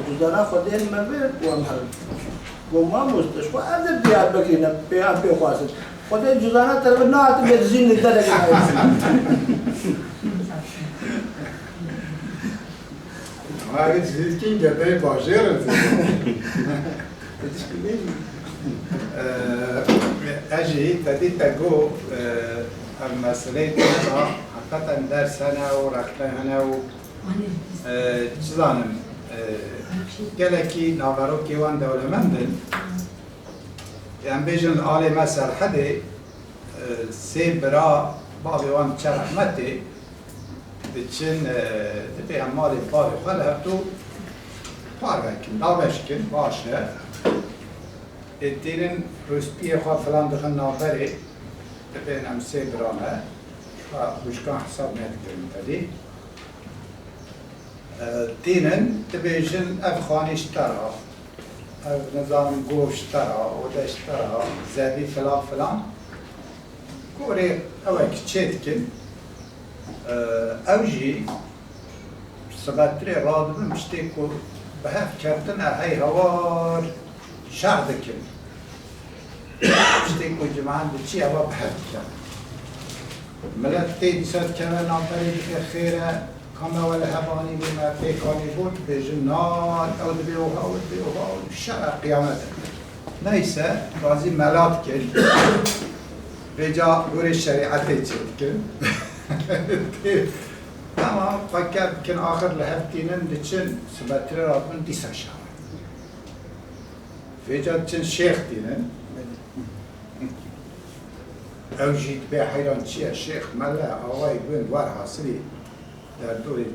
Cüzdana xwe dên me vir û em herin. Got, mamoste, ji xwe ev de Diyarbekirî ne, pê em pê xwestin. Xwedê cüzdana te vir nehatin bê dizîn li derek nayê. Eger ji Hîrkîn geteyê bajêr in. Eee, ez jî te dî te got, eee, ev meseleyê te da, heqeten ders hene û rexne hene û, eee, çi zanim, eee, gelekî naverokê wan dewlemend in. Em bêjin li alê me Serhedê, eee, sê bira bavê wan diçe rehmetê. Diçin, e, dibê em malê bavê xwe li hevdû parve kin, dabeş kin, baş e. Ê tînin rûspiyê xwe filan dixin navberê, dibên em sê bira ne, xwe xwişkan hesab nedikirin tevî. E, tînin dibêjin ev xanî ji te re, ev nizanim gov ji te re, ode ji te re, zevî filan filan. Gorê ewek çê dikin, e, ew jî sibetirê radibin piştê ku bi hev ketine hey hewar şer dikin. Piştê ku ciwan diçî eva bi hev dikin. Milet tê dîsa dikeve navberê dike xêr e, ka me we li hev anî bû, me pêk anî bû, dibêjin na, ew dibê wiha, ew dibê wiha, şer e, qiyamet e. Neyse, gazî mela dikin. Vêca gorê şerîetê çê dikin. Tamam, xwe kef dikin, axir li hev tînin, diçin, sibetirê radibin, dîsa şer e. Vêca diçin şêx tînin. Ew jî dibê heyran çi ye, şêx, mele, awayî gund, wer hasilî derdorê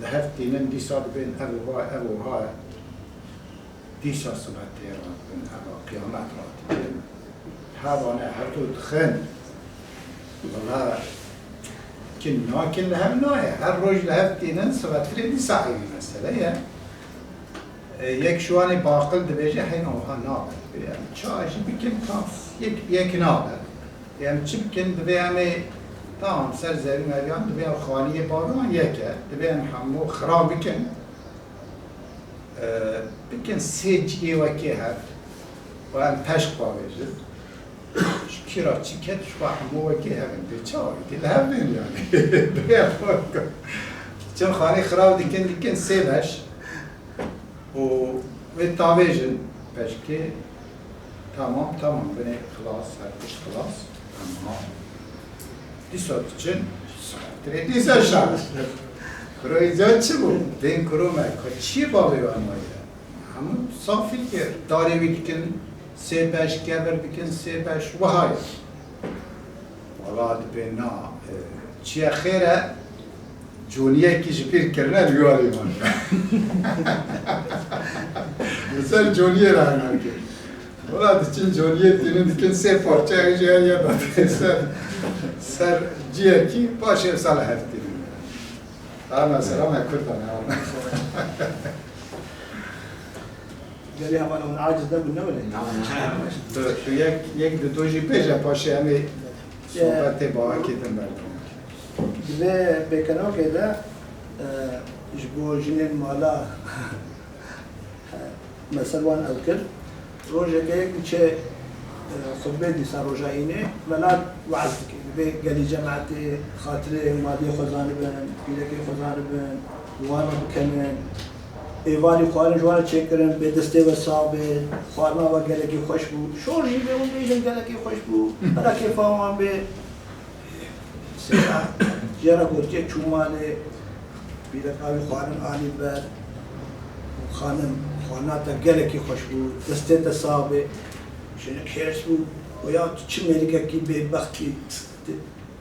li hev tînin, dîsa dibên ev wiha, ev wiha ye. Dîsa sibetirê radibin, eva qiyamet radibin. Hevane hevdû dixin. Wela kin nakin li hev nayê. Her roj li hev tînin, sibetirê dîsa eynî mesele ye. E, yek ji wan ê baqil dibêje, heyna wiha nabe. Dibê em çawa jî bikin, tam yek bi yek nabe. Em çi bikin? Dibê em ê, tamam, ser zerî meriyan, dibê ew xaniyê bavê wan yek e. Dibê em hemû xira bikin. E, bikin sê cihê wekê hev. Û em peşk bavêjin. Ji kî re çi ket, ji xwe hemû wekê hev in. Dê çawa bidî? Li hev bên yani. Dibê ev xanî xira dikin, dikin sê beş. Û wê tavêjin peşkê, tamam, tamam, binê xilas, her tişt xilas, tamam. Dîsa diçin, saetirê dîsa şer. Kuro îca çi bû? Bên kuro me, ka çiyê bavê wan maye? Hemû safî kir. Darê wî dikin sê beş, kevir dikin sê beş, wiha ye. Wala dibê na, e, çi ye xêr e, coniyekî ji bîr kirine li wî alî man. Li ser coniyê re hena kir. Wala diçin coniyê tînin dikin sê parçe, ew jî heye datê ser, ser ciyekî, paşê wisa li hev tînin. Ha, mesela me Kurdan ya. Gelî heman hûn aciz nebûn, ne wele? Tu, tu yek, yek di do jî bêje, paşê em ê sohbetê bawekê din berdewam bikin. Di vê pêkenokê de, e, ji bo jinên mala, me ser wan ew kir. Rojeke yek diçe, e, xutbê dîsa roja înê, mela weaz dike. Dibê gelî cemaetê xatirê maliyê xwe zanibin, pîrekê xwe zanibin, wan re bikenin. Êvarî xwarin ji wan re çêkirin, bê destê we sax bê, xwarina we gelekî xweş bû. Şor jî bê, hûn bêjin gelekî xweş bû, bera kêfa wan bê. Seyda jê re gotiye çû malê, pîreka wî xwarin anî ber. Xanim, xwarina te gelekî xweş bû, destê te sax bê. Jinik hêrs bû, goya tu çi mêrikekî bêbext î.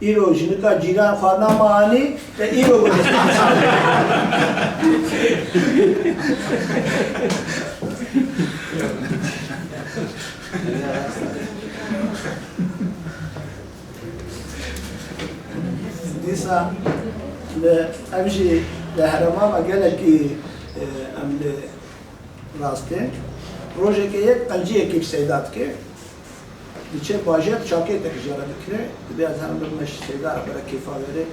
Îro jinika cîran xwarina me anî, te îro bide. Dîsa li, em jî li herêma me gelekî, e, em li Rastê, rojekê yek qenciyekî bi Seyda dike. Diçe bajêr çakêtek jê re dikire. Dibê ez herim bibime ji Seyda re bere kêfa wêrê.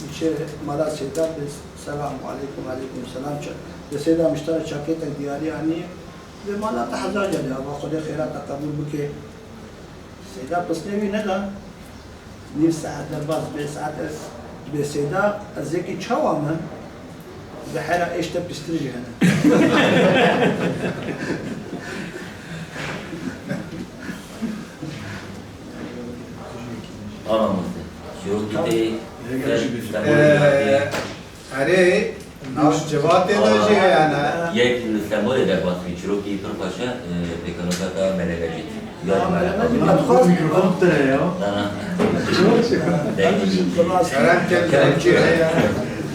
Diçe mala Seyda, bi selam aleykum, aleykum selam. Ça-, bi Seyda, min ji te re çakêtek diyarî anî. Dibê mala te hezar carî ava, Xwedê xêra te qebûl bike. Seyda pisnê wî neda. Nîv saet derbas bê saet ez dibê Seyda, ez yekî çawa me? Dibê hera êş te pîstir jî hene. Ana mızdı. Yok, bir de Ee, Erê, nav civatê de jî heye ne? Yek li Stenbolê derbas bî, çîrokî pir xweş e, e, pêkenokeka Mele Mecîd. Ya Mele Mecîd. Mikrofon tire ya. Na, na. Kerem kin, Kerem kin. Heye.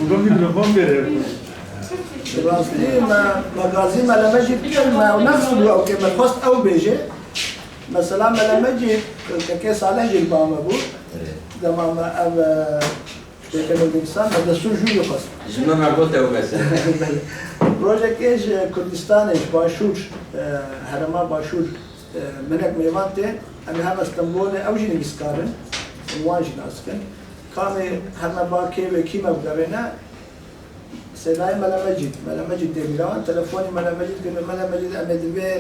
Bi mîkrofon bêre. Rastî me, me gazî Mele Mecîd kir, me ew nexistibû, ew kê me xwest ew bêje. Mesela Mele Mecîd, kekê Salih jî li ba me bû. Dema me ev, e, pêkenê divisan, me destûr jû jî xwest. Ji min re got ew bes e. Belê. Rojekê ji Kurdistanê, ji Başûr, e, herêma Başûr, e, minek mêvan tê. Em ê heme Stenbolê, ew jî nivîskar in. Em wan jî nas dikin. Kamê heme ba kê wê kî me bigerêne, Sêdayê Mele Mecîd, Mele Mecîd Demîran, telefonî Mele Mecîd kir, Mele Mecîd, em ê di vê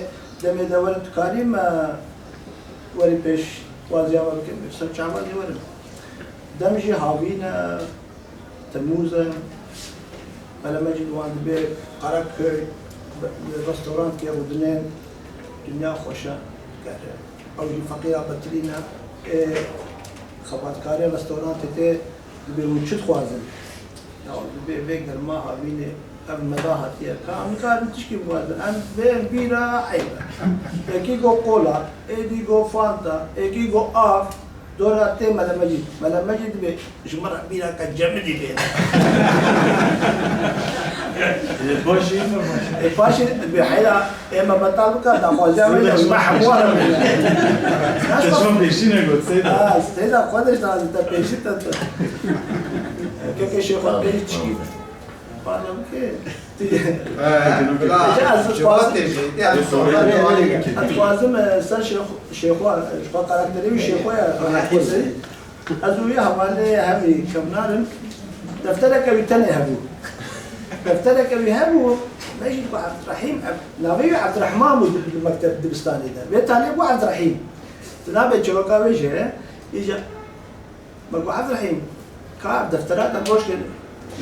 demê de werin, tu karî me werî pêş waziya me bikin, ser çavan jî werin. Dem jî havîn e, Temûz e, Mele Mecîd wan dibê Karaköy, bi, bi restorantê rûdinên, dinya xweş e, ger ew jî feqîra betilî ne, ê xebatkarê restorantê tê, dibê hûn çi dixwazin? Ya, dibê vê germa havînê ev meda hatiye. Ka em nikarin tişkî bixwazin. Em bên bîra eyb e. Yekî got kola, êdî got fanta, êkî got av. Dora tê Mele Mecîd. Mele Mecîd dibê ji min re bîreke cemidî bêne. Ê, paşê ne baş. Ê, paşê dibê heyra ê me betal bika, daxwaziya me ji me hemû re bûne. Te çima pêşî negot, Seyda? Ha, Seyda, xwe de ji te pêşî te. Keke Şêxo pêşî çikî. Pardon, kê? He, Bila, Hocam, siz Cevat fazla- Têjî, yani Belê, belê. Sohbet devam edelim. Ez dixwazim, e, ser Şêx-, Şêxo, e, ji xwe karakterê wî Şêxo ye, Rahîm. Ez û wî hevalê hevî kevnar in. Deftereke wî tenê hebû. Deftereke wî hebû, me jî ku Ebdurehîm, Eb-, navê wî Ebdurehman bû di, di mekteb dibistanê de. Vê talê bû Ebdurehîm. Tu nabê çîroka wê jê, îca Me got, Ebdurehîm, ka ev deftera te boş kir.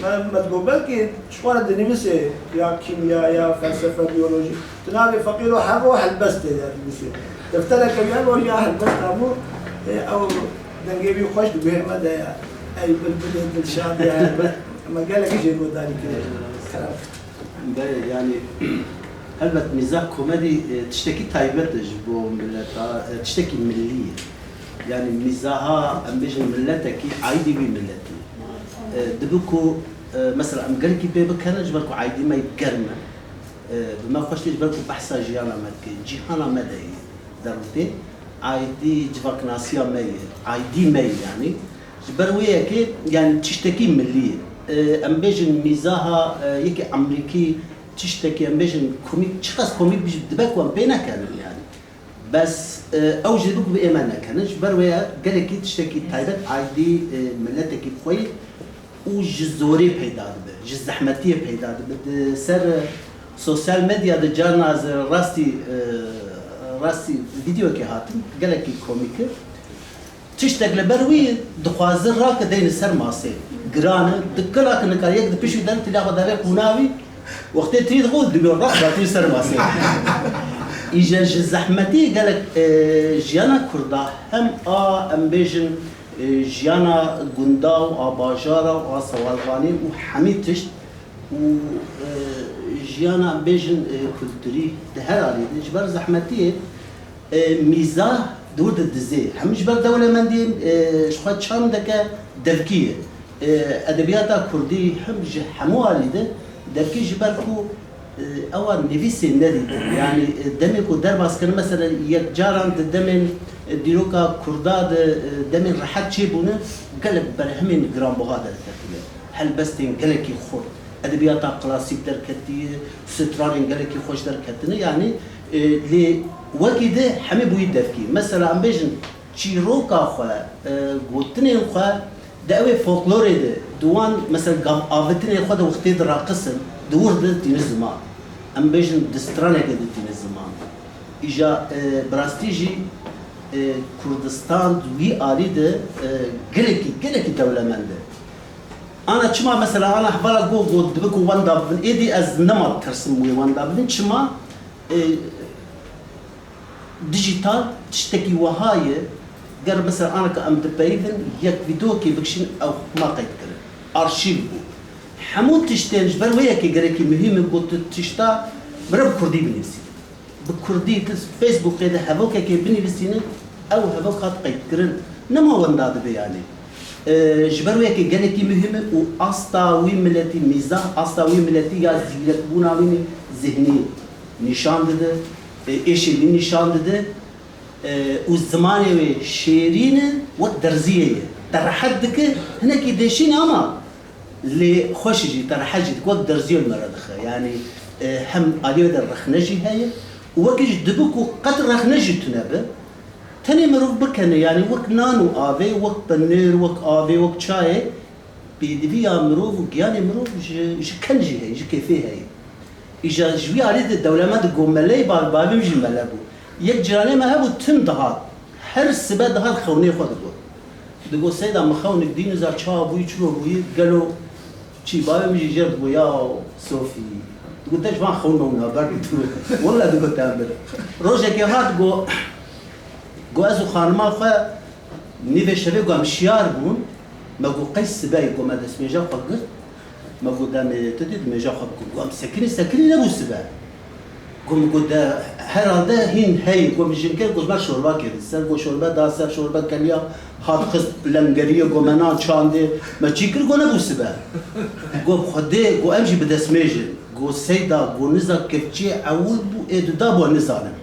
Me, me digot, belkî ji xwe re dinivîsê ya kîmya, ya felsefe, biyolojî. Tu nabê feqîro hebo helbestê de dinivîsê. Deftereke wî hebo ya helbest hebû, ê, ew dengê wî xweş di guhê me de ye. Ey bilbilê dilşad ya helbest. Me gelekî jê guhdarî kiriye. Kerem. Belê, yanî, helbet mîzah komedî, e, tiştekî taybet e ji bo mileta, e, tiştekî millî ye. Yanî mîzaha, em bêjin, miletekî, aîdî wî miletî. E, dibi ku, e, mesela em gelekî pê bikene, ji ber ku aîdî me germ e. E, bi me xweş tê, ji ber ku behsa jiyana me dike, cîhana me de ye. Derûtê aîdî civaknasiya me ye, aîdî me ye yanî. Ji ber wê yekê, yanî tiştekî milî ye. E, em bêjin mîzaha, e, yekî Amerîkî tiştekî, em bêjin komîk, çiqas komîk bî, dibe ku em pê nekenin yanî. Bes, e, ew jî dibe ku bi ê me nekenin. Ji ber wê ye gelekî tiştekî taybet aîdî, e, miletekî bi xwe ye. û ji zorê peyda dibe, ji zehmetiyê peyda dibe. Di ser, e, sosyal medya de carna ez rastî, e, rastî vîdeokê hatim, gelekî komîk e. Tiştek li ber wî dixwaze rake deyne ser masê. Giran e, di kila ki nikare yek di pişt wî de tila xwe dave qûna wî, wextê tirî dixwe dibê rak datî ser masê. Îje ji zehmetî gelek, e, jiyana Kurda hem a, em bêjin, e, jiyana gunda û a bajara û a sewalvanî û hemî tişt û, e, jiyana, em bêjin, e, kulturî di her alî de ji ber zehmetiyê, e, mîzah di wir de dizê. Hem ji ber dewlemendiyê, e, ji xwe çand dike devkî ye. E, edebiyata kurdî hem ji hemû alî de devkî ji ber ku Ewa nivîsê nedîtin. Yanî, e, demê ku derbas kirin, mesela yek caran di demên, e, dîroka Kurda de, e, demên rehet çêbûne, gelek berhemên giranbuha derketine. Helbestên gelekî xurt, edebiyata klasîk derketiye, stranên gelekî xweş derketine. Yanî, e, lê wekî de hemî bûyî devkî. Mesela em bêjin, çîroka xwe, e, gotinên xwe di ewê folklorê de, di wan, mesela, gav avitinê xwe de wextê diraqisin, di wir de tîne ziman. Em bêjin di straneke de tîne ziman. Îja, e, bi rastî jî, e, Kurdistan di wî alî de, e, gelekî, gelekî dewlemend e. Ana çima, mesela, ana hevala got, got dibe ku wenda bibin, êdî ez nema ditirsim wê wenda bibin. Çima? E, Dijital tiştekî wiha ye, ger mesela aneka em dipeyivin, yek vîdeokê bikişîn, ew hema qeyd kirin. Arşîv bû. Hemû tiştên ji ber wê yekê gelekî muhîm in ku tu tişta mire bi kurdî binivîsî. Bi kurdî tu Facebookê de hevokekê binivîsîne, ew hevok hat qeydkirin. Nema wenda dibe yanî. E, ji ber wê yekê gelekî muhîm e û asta wî miletî, mîzah asta wî miletî ya zîrekbûna wî zihnî nîşan dide, e, êşê wî nîşan dide, e, û zimanê wê şêrîn e, wek derziyê ye. Te rehet dike, hinekî dêşîn e ama lê xweş jî, te rehet jî dike, wek derziyê li me re dixe. Yanî, e, hem aliyê wê de rexne jî heye û wekî jî dibe ku qet rexne jî tune be, Tenê mirov bikene, yanî wek nan û avê, wek penêr, wek avê, wek çayê, pêdiviya mirov û giyanê mirov ji, ji ken jî heye, ji kêfê heye. Îja ji wî alî de dewlemend go meleyê, bav-, bavê min jî mele bû. Yek ciranê me hebû, tim dihat. Her sibe dihat xewnê xwe digot. Digot, Seyda, min xewnik dî, niza çawa bûyî, çilo bûyî, gelo çî? Bavê min jî jêr digot, ya Sofî. Digot, te ji van xewna wina berdî tu. Wele digot, te em birin. Rojekê hat, go, go ez û xanima xwe nîvê şevê, go em şiyar bûn. Me go, qey sibe ye? Go, me destmêja xwe girt. Me got, demê tu dê dimêja xwe bikin. Got, em sekinî, sekinî nebû sibe. Got, min got, de herhalde hîn heye. Got, min jinke, got, me şorba kir. Ser got, şorbe da ser, şorbe keliya, hat xist lengeriyê, got, me nan çandê. Me çî kir, got, nebû sibe. Got, Xwedê, got, em jî bi destmêjin. Got, Seyda, got, niza kevçiyê ewil bû, ê duda bû, nizanim.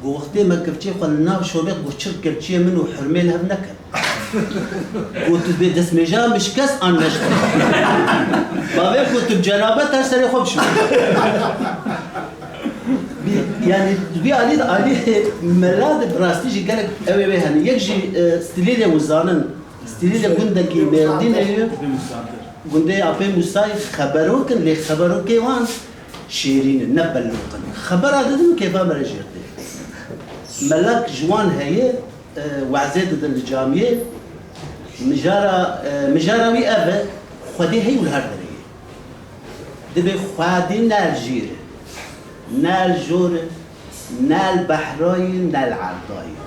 Got, wextê me kevçiyê xwe li nav şovê, got, çir kevçiyê min û hurmê li hev nekin. Got, tu dibê destmêja min şikest an neşikest. Bavê got, tu bi cenabet her serê xwe bişo. Bi-, yanî, bi alî de alî mela de bi rastî jî gelek ew ê wê hene. Yek jî, e, Stilîlê wî zanin. Stilîlê gundekî Mêrdînê ye. Gundê Apê Mûsayê xeberok in, lê xeberokê wan şêrîn in, ne belloq in. Xebera didin û kêfa me re jêr tê. Melak ji wan heye, e, wezê didin li camiyê. Mijara, e, mijara wî ev e, Xwedê heye û li her derê ye. Dibê Xwedê ne li jêr e, ne li jor e, ne li behra ye, ne li erda ye.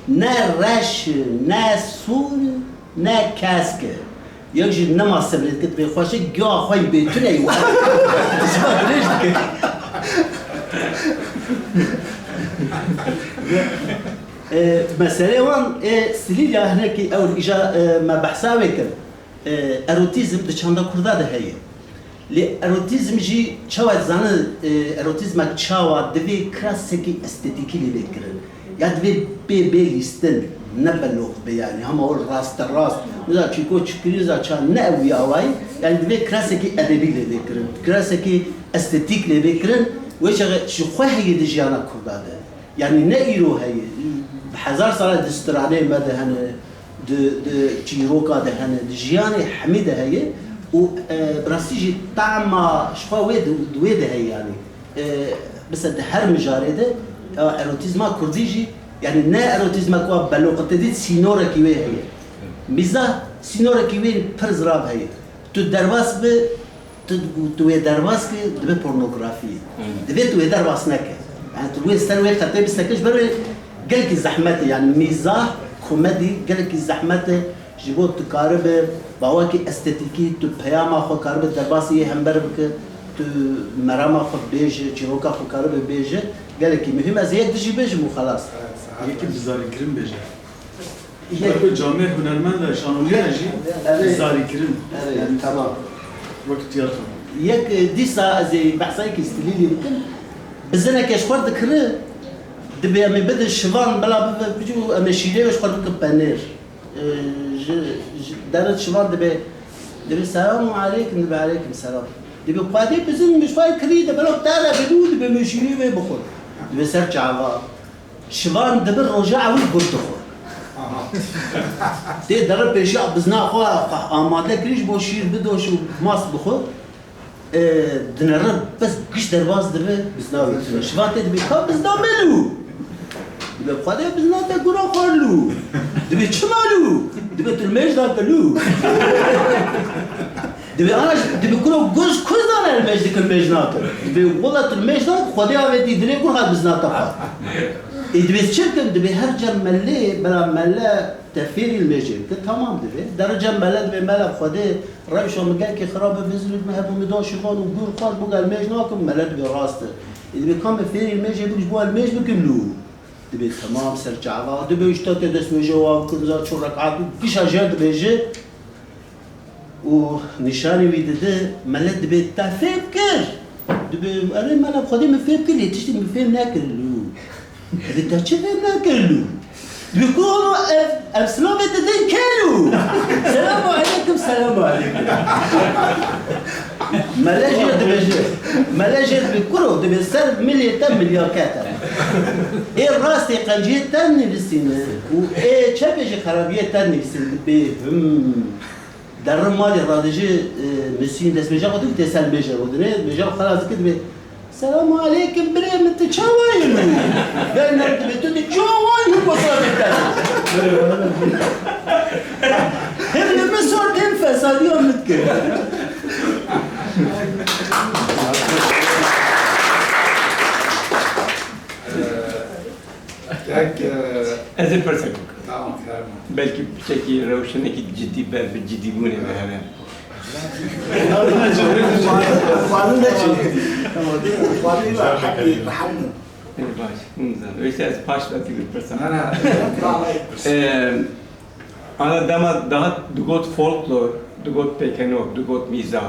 Ne reş e, ne sor e, ne kesk e. Yek jî nema sebrê dike, dibê xweşik giya xwe yî bê tune yî we. Dişa dirêj dike. E, meselê wan, e, Stilîlya hinekî ew îja, e, me behsa wê kir. E, erotîzm di çanda kurda de heye. Lê erotîzm jî çawa dizane, e, erotîzmek çawa divê klasekî estetîkî lê bê kirin. Ya divê bê, bê lîstin, ne belox be yanî, hema o raste rast, niza çîko çikirî, niza ça ne ew wî awayî, yanî divê klasekî edebî lê bê kirin, klasekî estetîk lê bê kirin, wê çaxê ji xwe heye di jiyana kurda de. Yanî ne îro heye, bi hezar sala di stranê me de hene, di, di çîroka de hene, di jiyanê hemî de heye û, e, bi rastî jî tama ji xwe wê di, di wê de heye yanî. E, mesela di her mijarê de, e, erotîzma kurdî jî, yanî ne erotîzma ku beloqitê dît, sînorekî wê heye. Mîzah sînorekî wê pir zirav heye. Tu derbas bi, Tu, tu wê derbas kî dibe pornografî. Hmm. Divê tu wê derbas neke. Yani tu wê ser wê xetê biseke, ji ber wê gelekî zehmet e. Yani mîzah, komedî gelekî zehmet e. Ji bo tu karibe bawekî estetîkî, tu peyama xwe karibe derbasî yê hember bike, tu merama xwe bêje, çîroka xwe karibe bêje. Gelekî muhîm. Ez ê yek dijî bêjim û xelas. Yekî bizarîkirin bêje. Yek Wek camêr hunermend e, şanoliye jî Evet. zarîkirin. Evet, Yani tamam. Wek tiyatro. Yek, e, dîsa ez ê behsa yekî stilîlî bikim. Bizineke ji xwe dikiri, dibê em ê bidin şivan, bila bibe bicû, em ê şîrê wê ji xwe bikin penêr. E, ji, ji derin şivan dibê, dibê selamu aleykum, dibê aleykum selam. Dibê xwedê bizin min ji xwe kirî de, bila te re bidû, dibê min şîrê wê bixwe. Dibê ser çava. Şivan dibe roja ewil gur dixwe. Tê dere pêşiya bizna xwe, xwe amade kirî ji bo şîr bidoş û mast bixwe. E, dinere bes giş derbas dibe bizna wê tune. Şivan tê dibê, ka bizna me lû. Dibe, Xwedê bizna te gura xwar lû. Dibe, çima lû? Dibe, tu li mêj dake lû. Dibê ana, dibê kuro gur ji ku zane li mêj dikin, mêj nakin. Dibê wela tu li mêj nak, Xwedê avêtî dilê gur hat bizna te xwar. Ê dibê çi bikin? Dibê her cem melê, bela mele te fêrî li mêjê bike, tamam dibê. Dere cem mele dibê mele Xwedê rewşa min gelkî xirab e, vê zilûk min hebû min da şivan û gur xwar bû gel mêj nakim, mele dibê rast e. Ê dibê ka min fêrî li mêjê bik ji bo ez li mêj bikim lû. Dibê temam ser çava, dibê îşte tê destmêje wan kir, za çor rekat û gişa jê dibêje û nîşanî wî dide, mele dibê te fêm kir. Dibê, erê mele xwedê min fêm kir, lê tiştê min fêm nekir lû. Dibê te çi fêm nekir lû? Dibê ku holo ev, ev silavê didin kelû. Selamu aleykum, selamu aleykum. Mele jê dibêje, mele jê dibê kuro, dibê ser milê te milyaket e. Ê rastê qenciyê te nivîsîne û ê çepê jî xerabiyê te nivîsîne, dibê him. Derrim malê radêje, e, misîn destmêja xwe dibî tê ser mêje rodinê, mêja xwe xelas dike dibê, Selamu aleykum birê min, tu çawa yî min? Gel ne dibê tu dî çawa yî ku sabit te. Hevlê min sor tên fesadiya min dikir. Kek, e, Ez ê pirsek bikim. Tamam, fermo. Belkî piçekî rewşenekî cidî ber bi cidîbûnê ve hebe. Xwarin ne çi? Xwarin ve hepî, hepî. Ê, baş, nizam. Öyleyse ez paş ve pirsa. Na, na. Ee, ana dema daha digot folklor, digot pêkenok, digot mîza.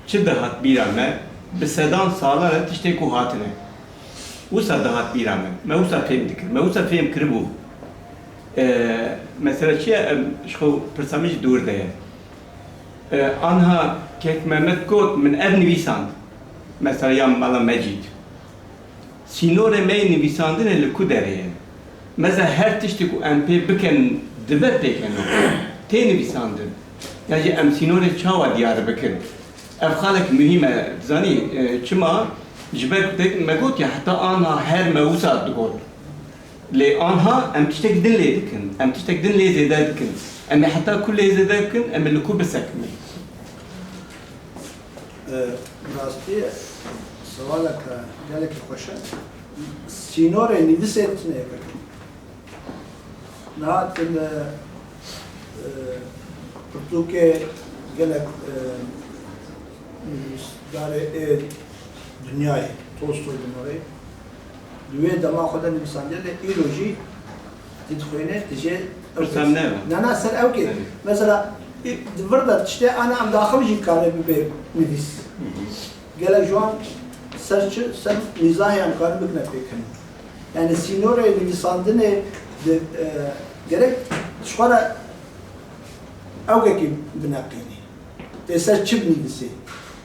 Çi dihat bîra me? Bi sedan salan e tiştê ku hatine. Wisa dihat bîra me. Me wisa fêm dikir. Me wisa fêm kiribû. E, mesela çi ye? Em, ji xwe pirsa min jî dûr de ye. E, anha kek Mehmet got, min ev nivîsand. Mesela ya Mala Mecîd. Sînorê me yê nivîsandinê li ku derê ye? Meza her tiştê ku em pê bikin dibe pêkeno. Tê nivîsandin. Ya jî em sînorê çawa diyar bikin? Ev xalek muhîm e. Dizanî, e, çima? Ji ber ku te me got ya heta anha her me wisa digot. Lê anha em tiştek din lê dikin. Em tiştek din lê zêde dikin. Em ê heta ku lê zêde bikin, em ê li ku bisekinin? E, rastî sewaleke gelekî xweş e. Sînorê nivîsê tune ye. Niha din, e, e, pirtûkê gelek, e, nivîsdarê ê dinyayê, Tolstoy dinêrê, di wê dema xwe de nivîsandiye lê îro jî tu dixwînî, tu jê Pirsem ne. Na, na, ser ew kê. Evet. Mesela, î-, di vir de tiştê ana em daxil jî kare bibe nivîs. Hı hı. Gelek ji wan ser çi, ser mîzahê em karin bikine pêkenok. Yani sînorê nivîsandinê di, e, gerek ji xwe re ew kekî bineqînî. Tê ser çi binivîsî?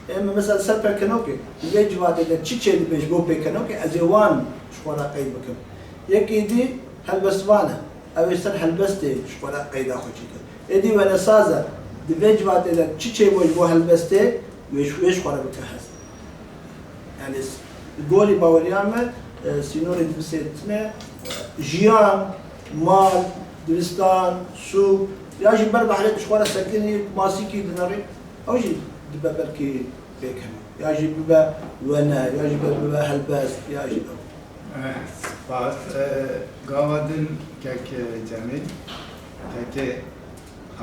Ê min mesela ser pêkenokê, di vê civatê de çi çêdibe ji bo pêkenokê, ez ê wan ji xwe re qeyd bikim. Yekî dî helbestvan e, ew ê ser helbestê ji xwe re qeyda xwe çêke. Êdî wenesaz e, di vê civatê de çi çêbû ji bo helbestê, wê ji, wê ji xwe re bike hest. Yani s-, gorî baweriya me, e, sînorê nivîsê tune, jiyan, mal, dibistan, sûk, ya jî ber behrê ji xwe re sekinî, masîkî dinerî, ew jî dibe belkî pêkenok. Ya jî bibe wene, ya jî bibe helbest, ya jî ew. Eh, spas. Eh, gava din kek, eh, Cemîl, kekê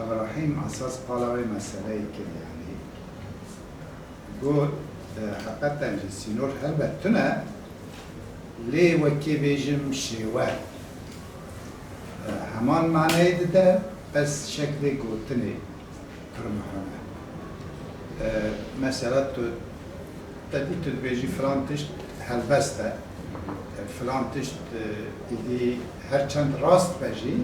Ebrahîm esas qala wê meseleyê kir, yanî. Got, e, heqeten jî sînor helbet tune, lê wekî bêjim şêwe, e, heman maneyê dide, bes şeklê gotinê pir muhim e. E, mesela tu, te dî tu dibêjî filan tişt helbest e, e, filan tişt, e, îdî her çend rast be jî,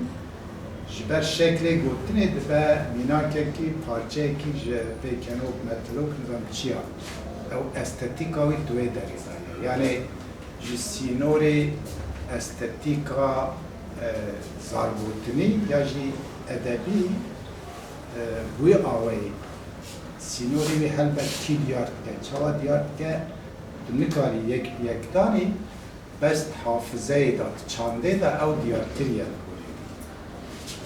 ji ber şeklê gotinê dibe mînakekî, parçeyekî ji pêkenok, metilok, nizam çi ya. Ew estetîka wî di wê derê de ye. Yanê ji sînorê estetîka, e, zargotinî ya jî edebî, e, bi wî awayî sînorê wî helbet kî diyar dike, çawa diyar dike, tu nikarî yek bi yek danî, bes di hafizeyê de, di çandê de ew diyarkirî ye li gorî wî.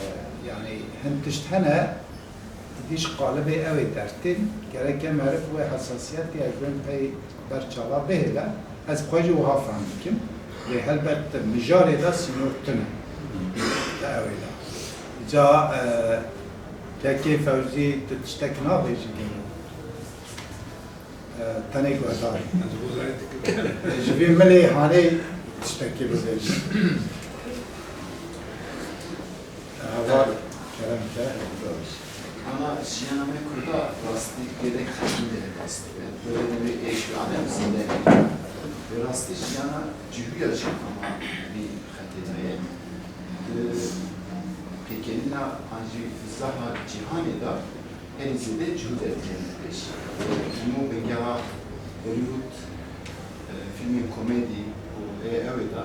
E, yanî hin tişt hene, êdî ji qalibê ew ê dertên, gereke meriv wê hesasiyetê ez bên pey ber çava bihêle, ez xwe jî wiha fehm dikim. Lê helbet di mijarê de sînor tune. Di ew ê de. Ca, e, kekê Fewzî, tu tiştek nabêjî gelo? E, tenê guhdarî. Ji vî milê hanê tiştekî bibêjî. Jiyana me Kurda rastî gelek xetî de dest dibe. Bi vê demê êş û alem zêde ne. Bi rastî jiyana cihûya jî hema vî xetê de ye. Di pêkenîna an jî zaha cîhanê de herî zêde cihû dertîne pêş. Hemû bingeha Hollywood, e, fîlmên komedî û ê ew ê de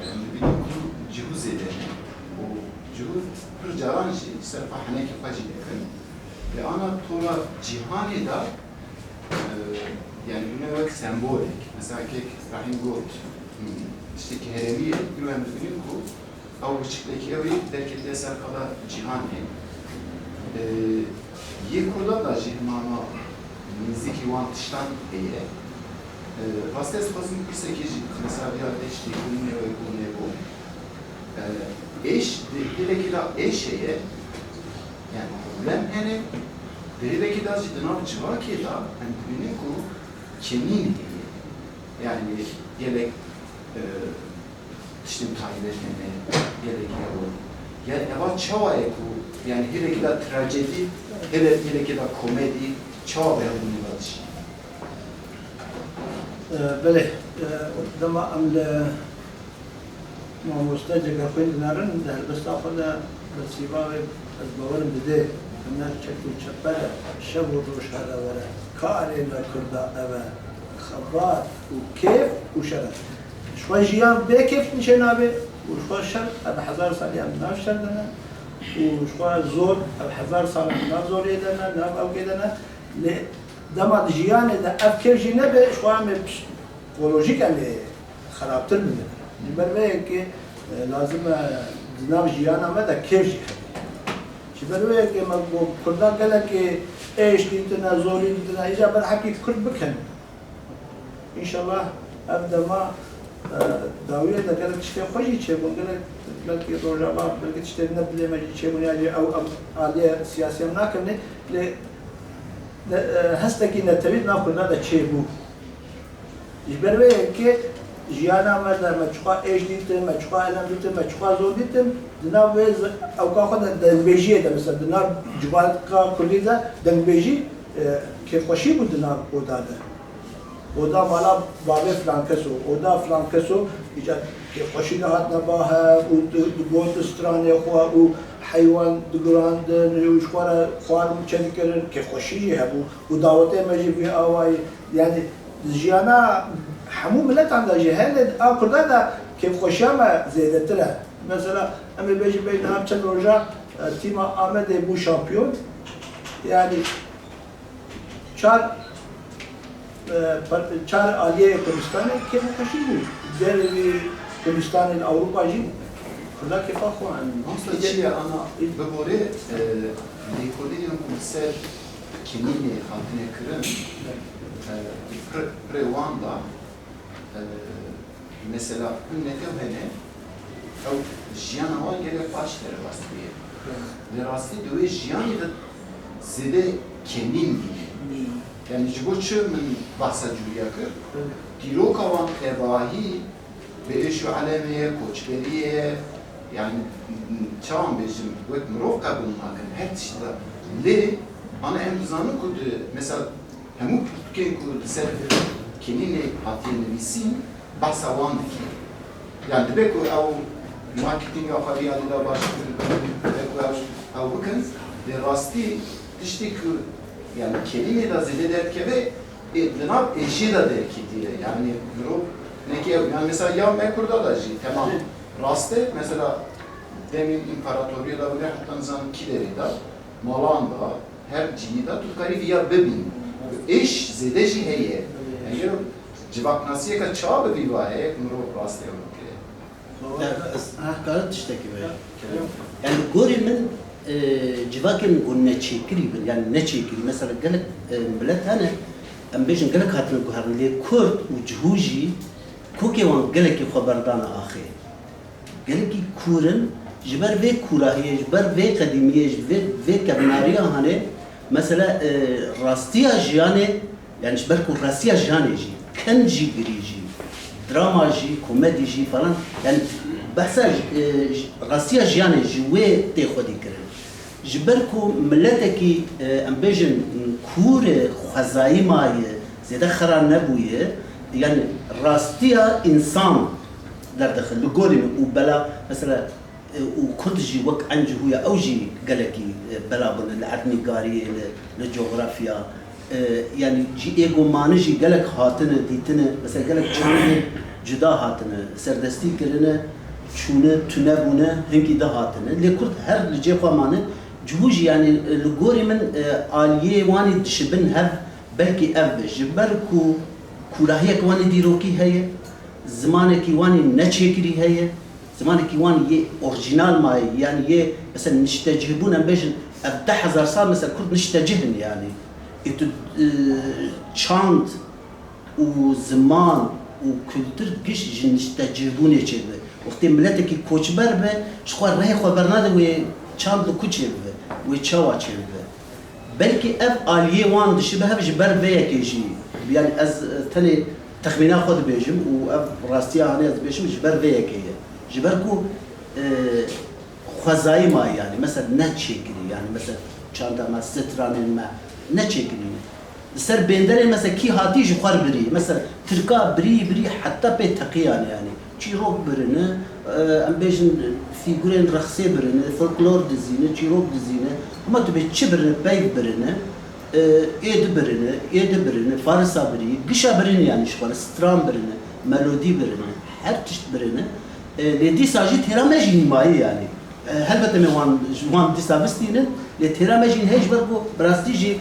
Em dibînin ku cihû zêde ne û cihû pir caran jî ser xwe henekê xwe jî dikin. Lê ana tora cîhanê de, e, yani bûne wek sembolek. Mesela kek Rahîm got, hmm, tiştekî herêmî ye, îro em dibînin ku ew biçiklekî ew ê derketiye ser qada cîhanê. E, Yê Kurdan de jî hema nêzîkî wan tiştan heye. E, rastî ez dixwazim pirsekê jî bikim, mesela vêya êş lêkolînê wê bû nebû. E, êş, di hêlekê de êş heye, yani problem hene, di hêlekê de jî di nav civakê de em dibînin ku kenîn heye. Yani gelek, e, tiştên taybet hene, gelek hev in. Ya, eva çawa ye ku, yani hêlekê de trajedî, hêle-, hêlekê de komedî, çawa bi hevbûnê ve dijî? E, belê, e, dema em li mamoste cegerxwîn dinerin, di helbesta xwe de bi sîva wê ez bawerim didê. Huner çek û çeper e, şev û roj here were. Karê me Kurda ev e, xebat û kêf û şeref. Ji xwe jiyan bê kêf çê nabe û ji xwe şer, ev hezar salî em nav şer de ne û ji xwe zor, ev hezar sal em nav zorê de ne, nav ewkê de ne. Lê dema di jiyanê de ev kêf jî nebe, ji xwe em ê psikolojîk em ê xerabtir bibin. Ji ber vê yekê, e, lazim e di nav jiyana me de kêf jî hebe. Ji ber vê yekê me got Kurda gelekê êş dîtine, zorî dîtine, îca ber heqî Kurd bikin. Înşallah ev dema, e, dawiyê de gelek tiştê xwe jî çêbûn, gelek belkî Rojava, belkî tiştê ne dilê me jî çêbûn, ya jî ew, ew aliyê siyasî em nakirinê, lê ne, e, hestekî netewî di nav Kurdan de çêbû. Ji ber vê yekê jiyana me de me çiqa êş dîtin, me çiqa elem dîtin, me çiqa zor dîtin, di nav wê zi-, ewka xwe de dengbêjiyê de, mesela di nav civaka Kurdî de dengbêjî, e, kêfxweşî bû di nav oda de. Oda mala bavê filan keso, oda filan keso, îca kêfxweşî de hatine ba hev û di, digot stranê xwe û heywan digurandin û ji xwe re xwarin çêdikirin, kêfxweşî jî hebû û dawetê me jî vî awayî, yani di jiyana hemû miletan de jî hene, a Kurda de kêfxweşiya me zêdetir e. Mesela, em ê bêjin bêjin niha çend roja, e, tîma Amedê bû şampiyon. Yani çar, e, par-, çar aliyê Kurdistanê kêfxweşî bû. Dervî Kurdistanê li Ewropa jî Kurda kêfa xwe anîn. Mamosta çi ye ana biborê, e, lêkolînên ku li ser kenînê hatine kirin, e, pir-, pirê wan da, e, mesela hûn netew hene, ew jiyana wan gelek baş derbas bûye. Li rastî di wê jiyanê de zêde kenîn bûye. Yani ji bo çi min behsa cûriya kir? Dîroka wan tevahî bi êş û elemê ye, koçberiyê ye, yani çawan bêjim, wek mirov qebûl nakin, her tişt de. Lê ana em dizanin ku di, mesela hemû pirtûkên ku li ser kenînê hatiye nivîsîn, behsa wan dike. Yani dibe ku ew marketinga xwe vî alî de baştir bikin, dibe ku ew, ew bikin, lê rastî tiştê ku yani kenînê de zêde derdikeve, ê, di nav êşê de derketiye. Yani mirov nekê ew, yani mesela ya me Kurda de jî temam rast e. Mesela demên împaratoriyê de bûne heta nizanim kî derê de, malan de, her cihî de tu dikarî viya bibînî. Êş zêde jî heye. Yani civaknasiyeke çawa bi vî va heye ku mirov rastê ew bike? Baba, ez karim tiştekî bêjim? Yani gorî min, e, civakên ku neçêkirî bin, yani neçêkirî, mesela gelek, e, milet hene, em bêjin gelek hatine guherin, lê Kurd û cihû jî kokê wan gelekî xwe berdane axê. Gelekî kûr in, ji ber vê kûrahiyê, ji ber vê qedîmiyê, ji vê, vê kevnariya hane, mesela, e, rastiya jiyanê, yani ji ber ku rastiya jiyanê jî, ken jî, girî jî, drama jî, komedî jî falan, yani behsa, e, rastiya jiyanê ji wê tê xwedî kirin. Ji ber ku miletekî, e, em bêjin, kûr e, xwezayî maye, zêde xera nebûye, yani rastiya însan derdixin li gorî min û bela, mesela, e, û Kurd jî wek encihû ya ew jî gelekî, e, bela bûne li erdnîgariyê, li, li cografya, e, yani cî êgo mane jî gelek hatine dîtine, mesela gelek çandên cuda hatine, serdestî kirine, çûne, tune bûne, hinkî de hatine. Lê Kurd her li cê xwe mane. Cihû jî, yani, li gorî min, e, aliyê wan ê dişibin hev, belkî ev be. Ji ber ku kûrahiyek wan ê dîrokî heye, zimanekî wan ê neçêkirî heye, zimanekî wan yê orjînal maye, yani yê, mesela, niştecihbûn, em bêjin, ev deh hezar sal, mesela, Kurd niştecih in, yani. Ê tu, e, çand û ziman û kultur giş ji niştecihbûnê çêdibe. Wextê miletekî koçber be, ji xwe rihê xwe bernade wê çand li ku çêbibe, wê çawa çêbibe. Belkî ev aliyê wan dişibe hev ji ber vê yekê jî. Yani ez, e, tenê texmîna xwe dibêjim û ev rastiya hanê ez dibêjim ji ber vê yekê ye. Ji ber ku, e, xwezayî maye yani. Mesela ne çêkirî yani. Mesela çanda me, stranên me ne çêkirî. Li ser bênderê mesela kî hatî ji xwe birî. Mesela tirka birî, birî heta pê teqiyan yani. Çîrok birine, e, em bêjin fîgurên rexsê birine, folklor dizîne, çîrok dizîne. Hema tu bê çi birine, peyv birine, e, êdi birine, êdi birine, farisa birî, gişa birine yani ji xwe re, stran birine, melodî birine, her tişt birine. E, lê dîsa jî têra me jî nîmayî yani. E, helbet em ê wan, ji wan dîsa bistînin, lê têra me jî heye ji ber ku bi rastî jî,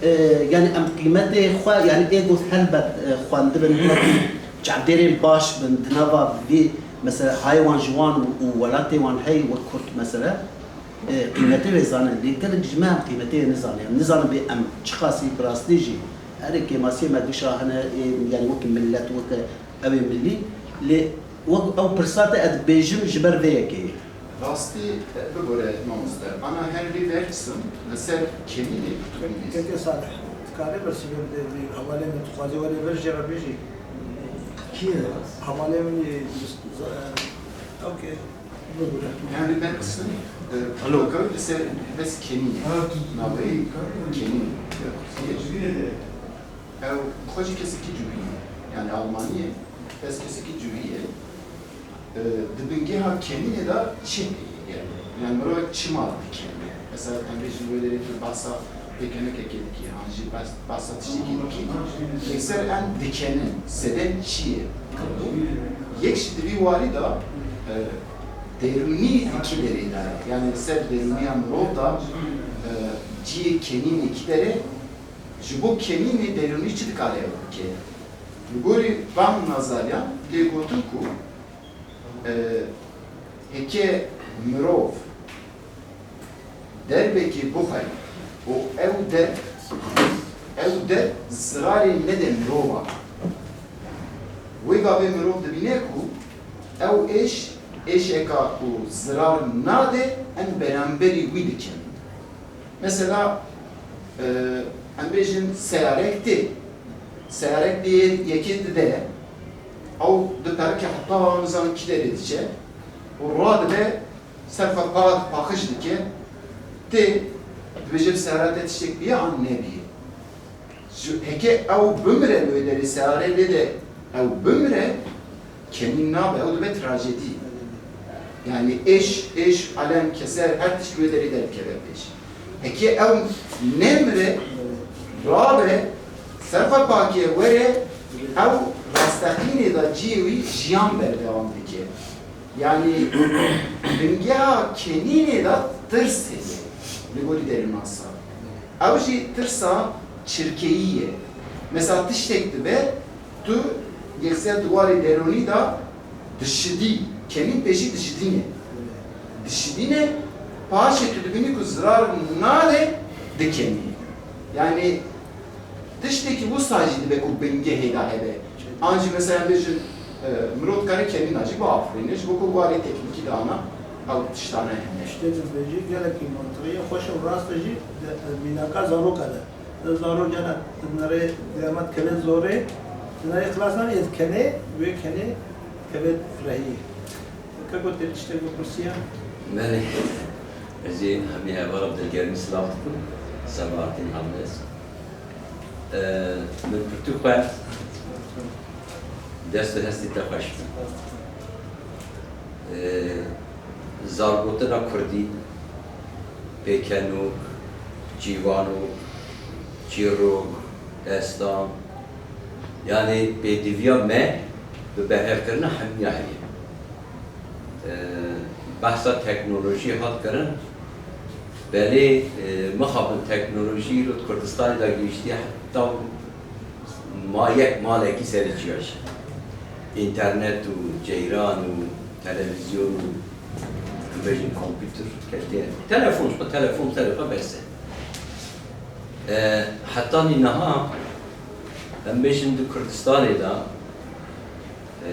e, yani em qîmetê xwe, yani ê ku helbet, e, xwendibin, wekî çavdêrên baş bin, di nava vî, mesela, hayê wan ji wan û, û welatê wan heye wek Kurd, mesela, e, qîmetê wê zanin. Lê gelek ji me em qîmetê wê nizanin. Em nizanin bê em çiqasî bi rastî jî, erê kêmasiyê me gişa hene, ê, yani wekî millet, weke ew ê milî, lê wek ew pirsa te ez dibêjim ji ber vê yekê ye. Rastî, e, bibore mamoste. Ana her vî verçsin li ser kemînê tu bînî. Keke Salih, dikarî bersivê bidê vî hevalê min, tu xwazî werê vir jê re bêjî. Kî ye? Hevalê min ê, e, ew ke, bibore. Her vî verçsin, e, Alo. Dikarî li ser bes kemînê. Ha, tu, tu, Navê tu, kemînê. Ew xwe jî kesekî cûhî ye. Yani Almanî ye. Bes kesekî cûhî ye. E, di bingeha kemînê de çi heye? Yani, yani mirovek çima dikene? Mesela, em bêjin wê derê tu behsa pêkenekekê dikî, an jî behs-, behsa tiştekî dikî. Yekser em dikenin, seden çi ye? Yek jî di vî warî de, e, derûnî di kî derê de ye? Yani ser derûniya mirov de, e, cihê kemînê kî derê, ji bo kemînê derûnî çi dikare ew bike? Li gorî van nazariyan tê gotin ku, e, heke mirov derbekê bixwe û ew derb, ew derb zirarê nede mirova, wê gavê mirov dibîne ku ew êş, êşeka ku zirar nade, em beramberî wî dikin. Mesela, e, em bêjin seyarek tê. Seyarek dê yekê dide, ew diperike heta nizanim kî derê diçe û radibe ser xwe pa-, paqij dike. Tê, dibêje bi seyara te tiştek bîye an nebîye. Ji, heke ew bimire li wê derê seyarê lê de ew bimire, kemîn nabe, ew dibe trajedî. Yani êş, êş, elem, keser, her tişt wê derê derkeve pêş. Heke ew nemire, rabe, ser xwe pake, were, ew rasteqînê de cihê wî jiyan berdewam dike. Yani bingeha kemînê de tirs heye li gorî derûnasa. Ew jî tirsa çirkeyî ye. Mesela tiştek dibe, tu yekser di warê derûnî de dişidî, kemîn pêşî dişidîne. Dişidîne, paşê tu dibînî ku zirar nade, dikemî. Yani tiştekî wisa jî dibe ku bingehê de hebe. An jî mesela bêjin, e, mirov dikare kemîna jî biafirîne, ji bo ku warê teknîkî de ana ew tiştane hene. Tiştê tu dibêjî gelekî mantiqî ye, xweş û rast e jî, di, e, mînaka zaroka de. Zarok gene nerê demat kene zorê, nerê xilas nabî, ez kenê, wê kenê, keve firehiyê. Keko tê tiştek bipirsiya? Belê. Ez ê hemî hevala bi dilgermî silav dikim. Sebahatîn Hamles. Ee, min pirtûk xwend. Dest û hestê te xweş be. Ee, zargotina kurdî, pêkenok, cîvanok, çîrok, destan, yanî pêdiviya me bi berhevkirina hemiya heye. Ee, behsa teknolojiyê hat kirin, belê, e, mixabin teknolojî îro di Kurdistanê de gihiştiye heta ma yek malekî serê çiya jî. Înternet û ceyran û televîzyon û, em bêjin, kompûter ketiye. Telefon, ji xwe telefon serê xwe bes e. E, hetanî niha, em bêjin, di Kurdistanê de, e,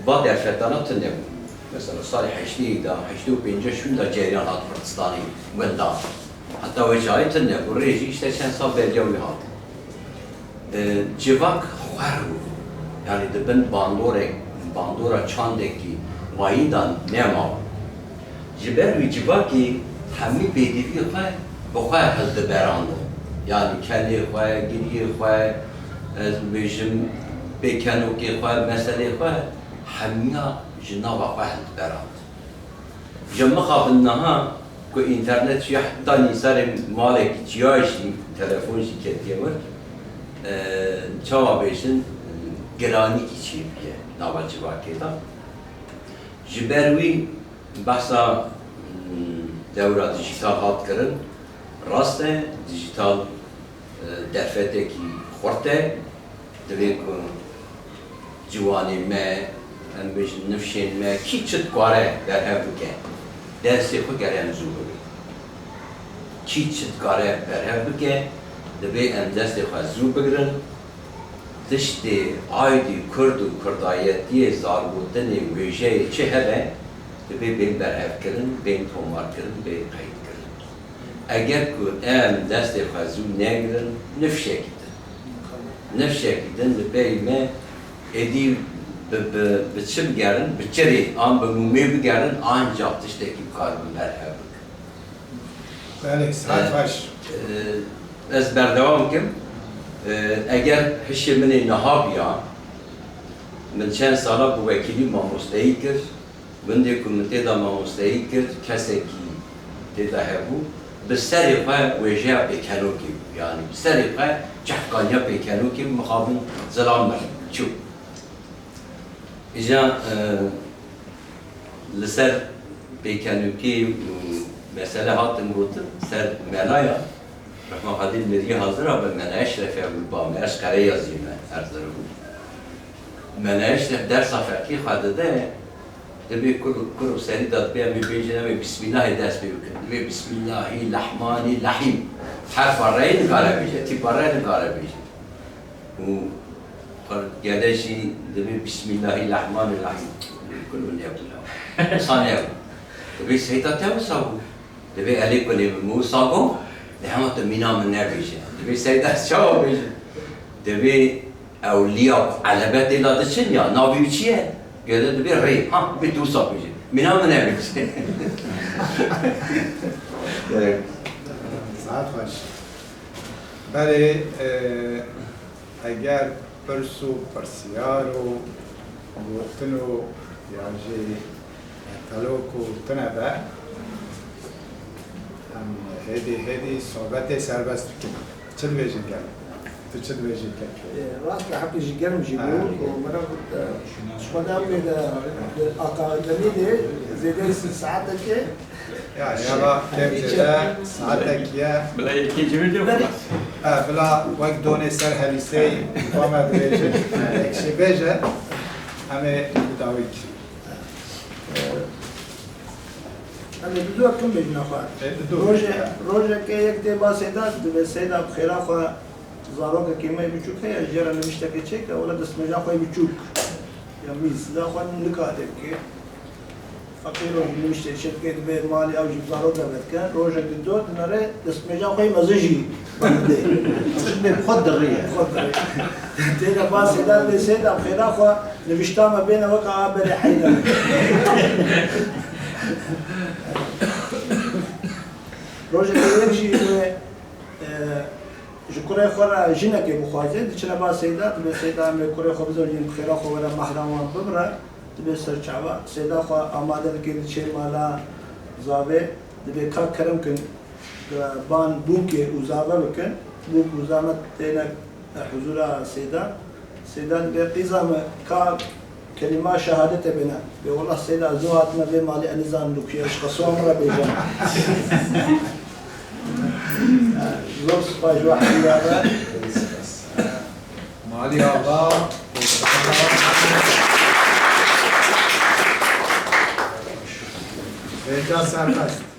va derfetana tune bû. Mesela salê heştê de, heştê û pênc şûn de ceyran hat Kurdistanê winda. Heta wê çaxê tune bû, rê jî işte çend sal beriya wî hat. E, civak xwer bû. Yanî di bin bandorek, bandora çandekî mayî de nema. Ji ber wî civakê hemî pêdivî xwe bi xwe hildiberando. Yanî kenê xwe, giriyê xwe, ez bêjim pêkenokê xwe, meselê xwe hemiya ji nava xwe hildiberand. Ji mixabin niha ku înternet çûye, heta nîsarê malekî çiya jî, telefon jî ketiye wir, e, çawa bêjin, giranîkî çêbûye nava civakê de. Ji ber wî behsa, hmm, dewra dijîtal hat kirin. Rast e, dijîtal, e, derfetekî xurt e. Divê ku ciwanê me, em bêjin nifşên me, kî çi dikare berhev bike, destê xwe gere em zû bigrin. Kî çi dikare berhev bike, divê em destê xwe zû bigrin. Tiştê aydî kurd û kurdayetiyê, zargotinê, wêjeyê çi hebe, divê bên berhevkirin, bên tomarkirin, bên qeydkirin. Eger ku em destê xwe zû negirin, nifşekî din. Nifşekî din li pey me êdî bi, bi, bi çi bigerin, bi çirê an bi mûmê bigerin, ancax tiştekî bikaribin berhev bikin. Belê, saet E, baş. e, ez berdewam bikim. E, eger hişê min ê niha biya, min çend sala bi wekîlî mamosteyî kir. Gundê ku min tê de mamosteyî kir, kesekî tê de hebû, bi serê xwe wêjeya pêkenokê bû. Yanî bi serê xwe cehkaniya pêkenokê bû, mixabin zilam mir çû. Îja, e, li ser pêkenokê û mesele hatin gotin, ser melaya, Rehma Xwedê li mêriyê hazir a, bi Mela Eşrefê bû, ba me Eşqerê ya zî me Erzirum. Mela Eşref dersa feqî xwe dide, dibê kur, kur û serî de dibê em ê bêjin, em ê Bismillahê dest pê bikin. Dibê Bismillahî Lehmanî Lehîm. Herfa reyê nikare bêje, tîpa reyê nikare bêje. Û gele jî dibê Bismillahî Lehmanî Lehîm. Kul û nebûna. Wisa nebû. Dibê Seyda te wisa bû. Dibê elê kulê min wisa got, dê hema tu mîna min nebêje. Dibê Seyda ez çawa bêjim? Dibê ewliya ku elebe tê la diçin ya, navê wî çi ye? Gele dibê rê. Ha, dibê tu wisa bêje. Mîna min nebêje. Saet xweş. Belê, e, eger pirs û pirsiyar û gotin û ya jî telok û tune be, em hêdî hêdî sohbetê serbest dikin. Çi dibêjin gel? Tu çi dibêjî kekê? E, rast e, heqî jî germ jî bû. Ha. Û mera got, e, ji xwe de pê de, di akademî de zêdeyî saetekê Ya, ya, va kêm zêde, saetek ye. Bila yekê civî de Belê. Ha, bila wek donê ser helîsey, va me dibêjin, ek jî bêje, em ê bi dawî kî. Em ê bi dua kim bêjin xwe. E, bi dua. Roje, rojeke yek dê ba Seyda, dibê Seyda bi xêra xwe zarokekî me biçûk heye, jê re nivîştekê çêke, wele destmêja xwe biçûk. Ya mîz, da xwe nikare bike. Feqîr û nivîştê çêdike, dibe malê ew jî zarok de vedike. Rojek di dor dinere, destmêja xwe yê mezin jî berdê. Çi be xwe diriye. Xwe diriye. Tê de basê de, lê sê de xêra xwe nivîşta me bêne weka a berê heyde. Rojekê yek jî wê, e, ji kurê xwe re jinekê bixwaze, diçine ba Seyda, dibê Seyda em ê kurê xwe bizewicînin, bi xêra xwe were mehra wan bibire, dibê ser çava. Seyda xwe amade dike, diçê mala zavê, dibê ka kerem kin, ban bûkê û zave bikin, bûk û zave têne huzura Seyda. Seyda dibê qîza me ka kelîma şehadetê bêne. Bê wela Seyda ez nû hatime vê malê, ez nizanim li ku ye, ji qesuwa min re bêje. Zor spas ji we hemî re. Malî Axa. Hêja serbest.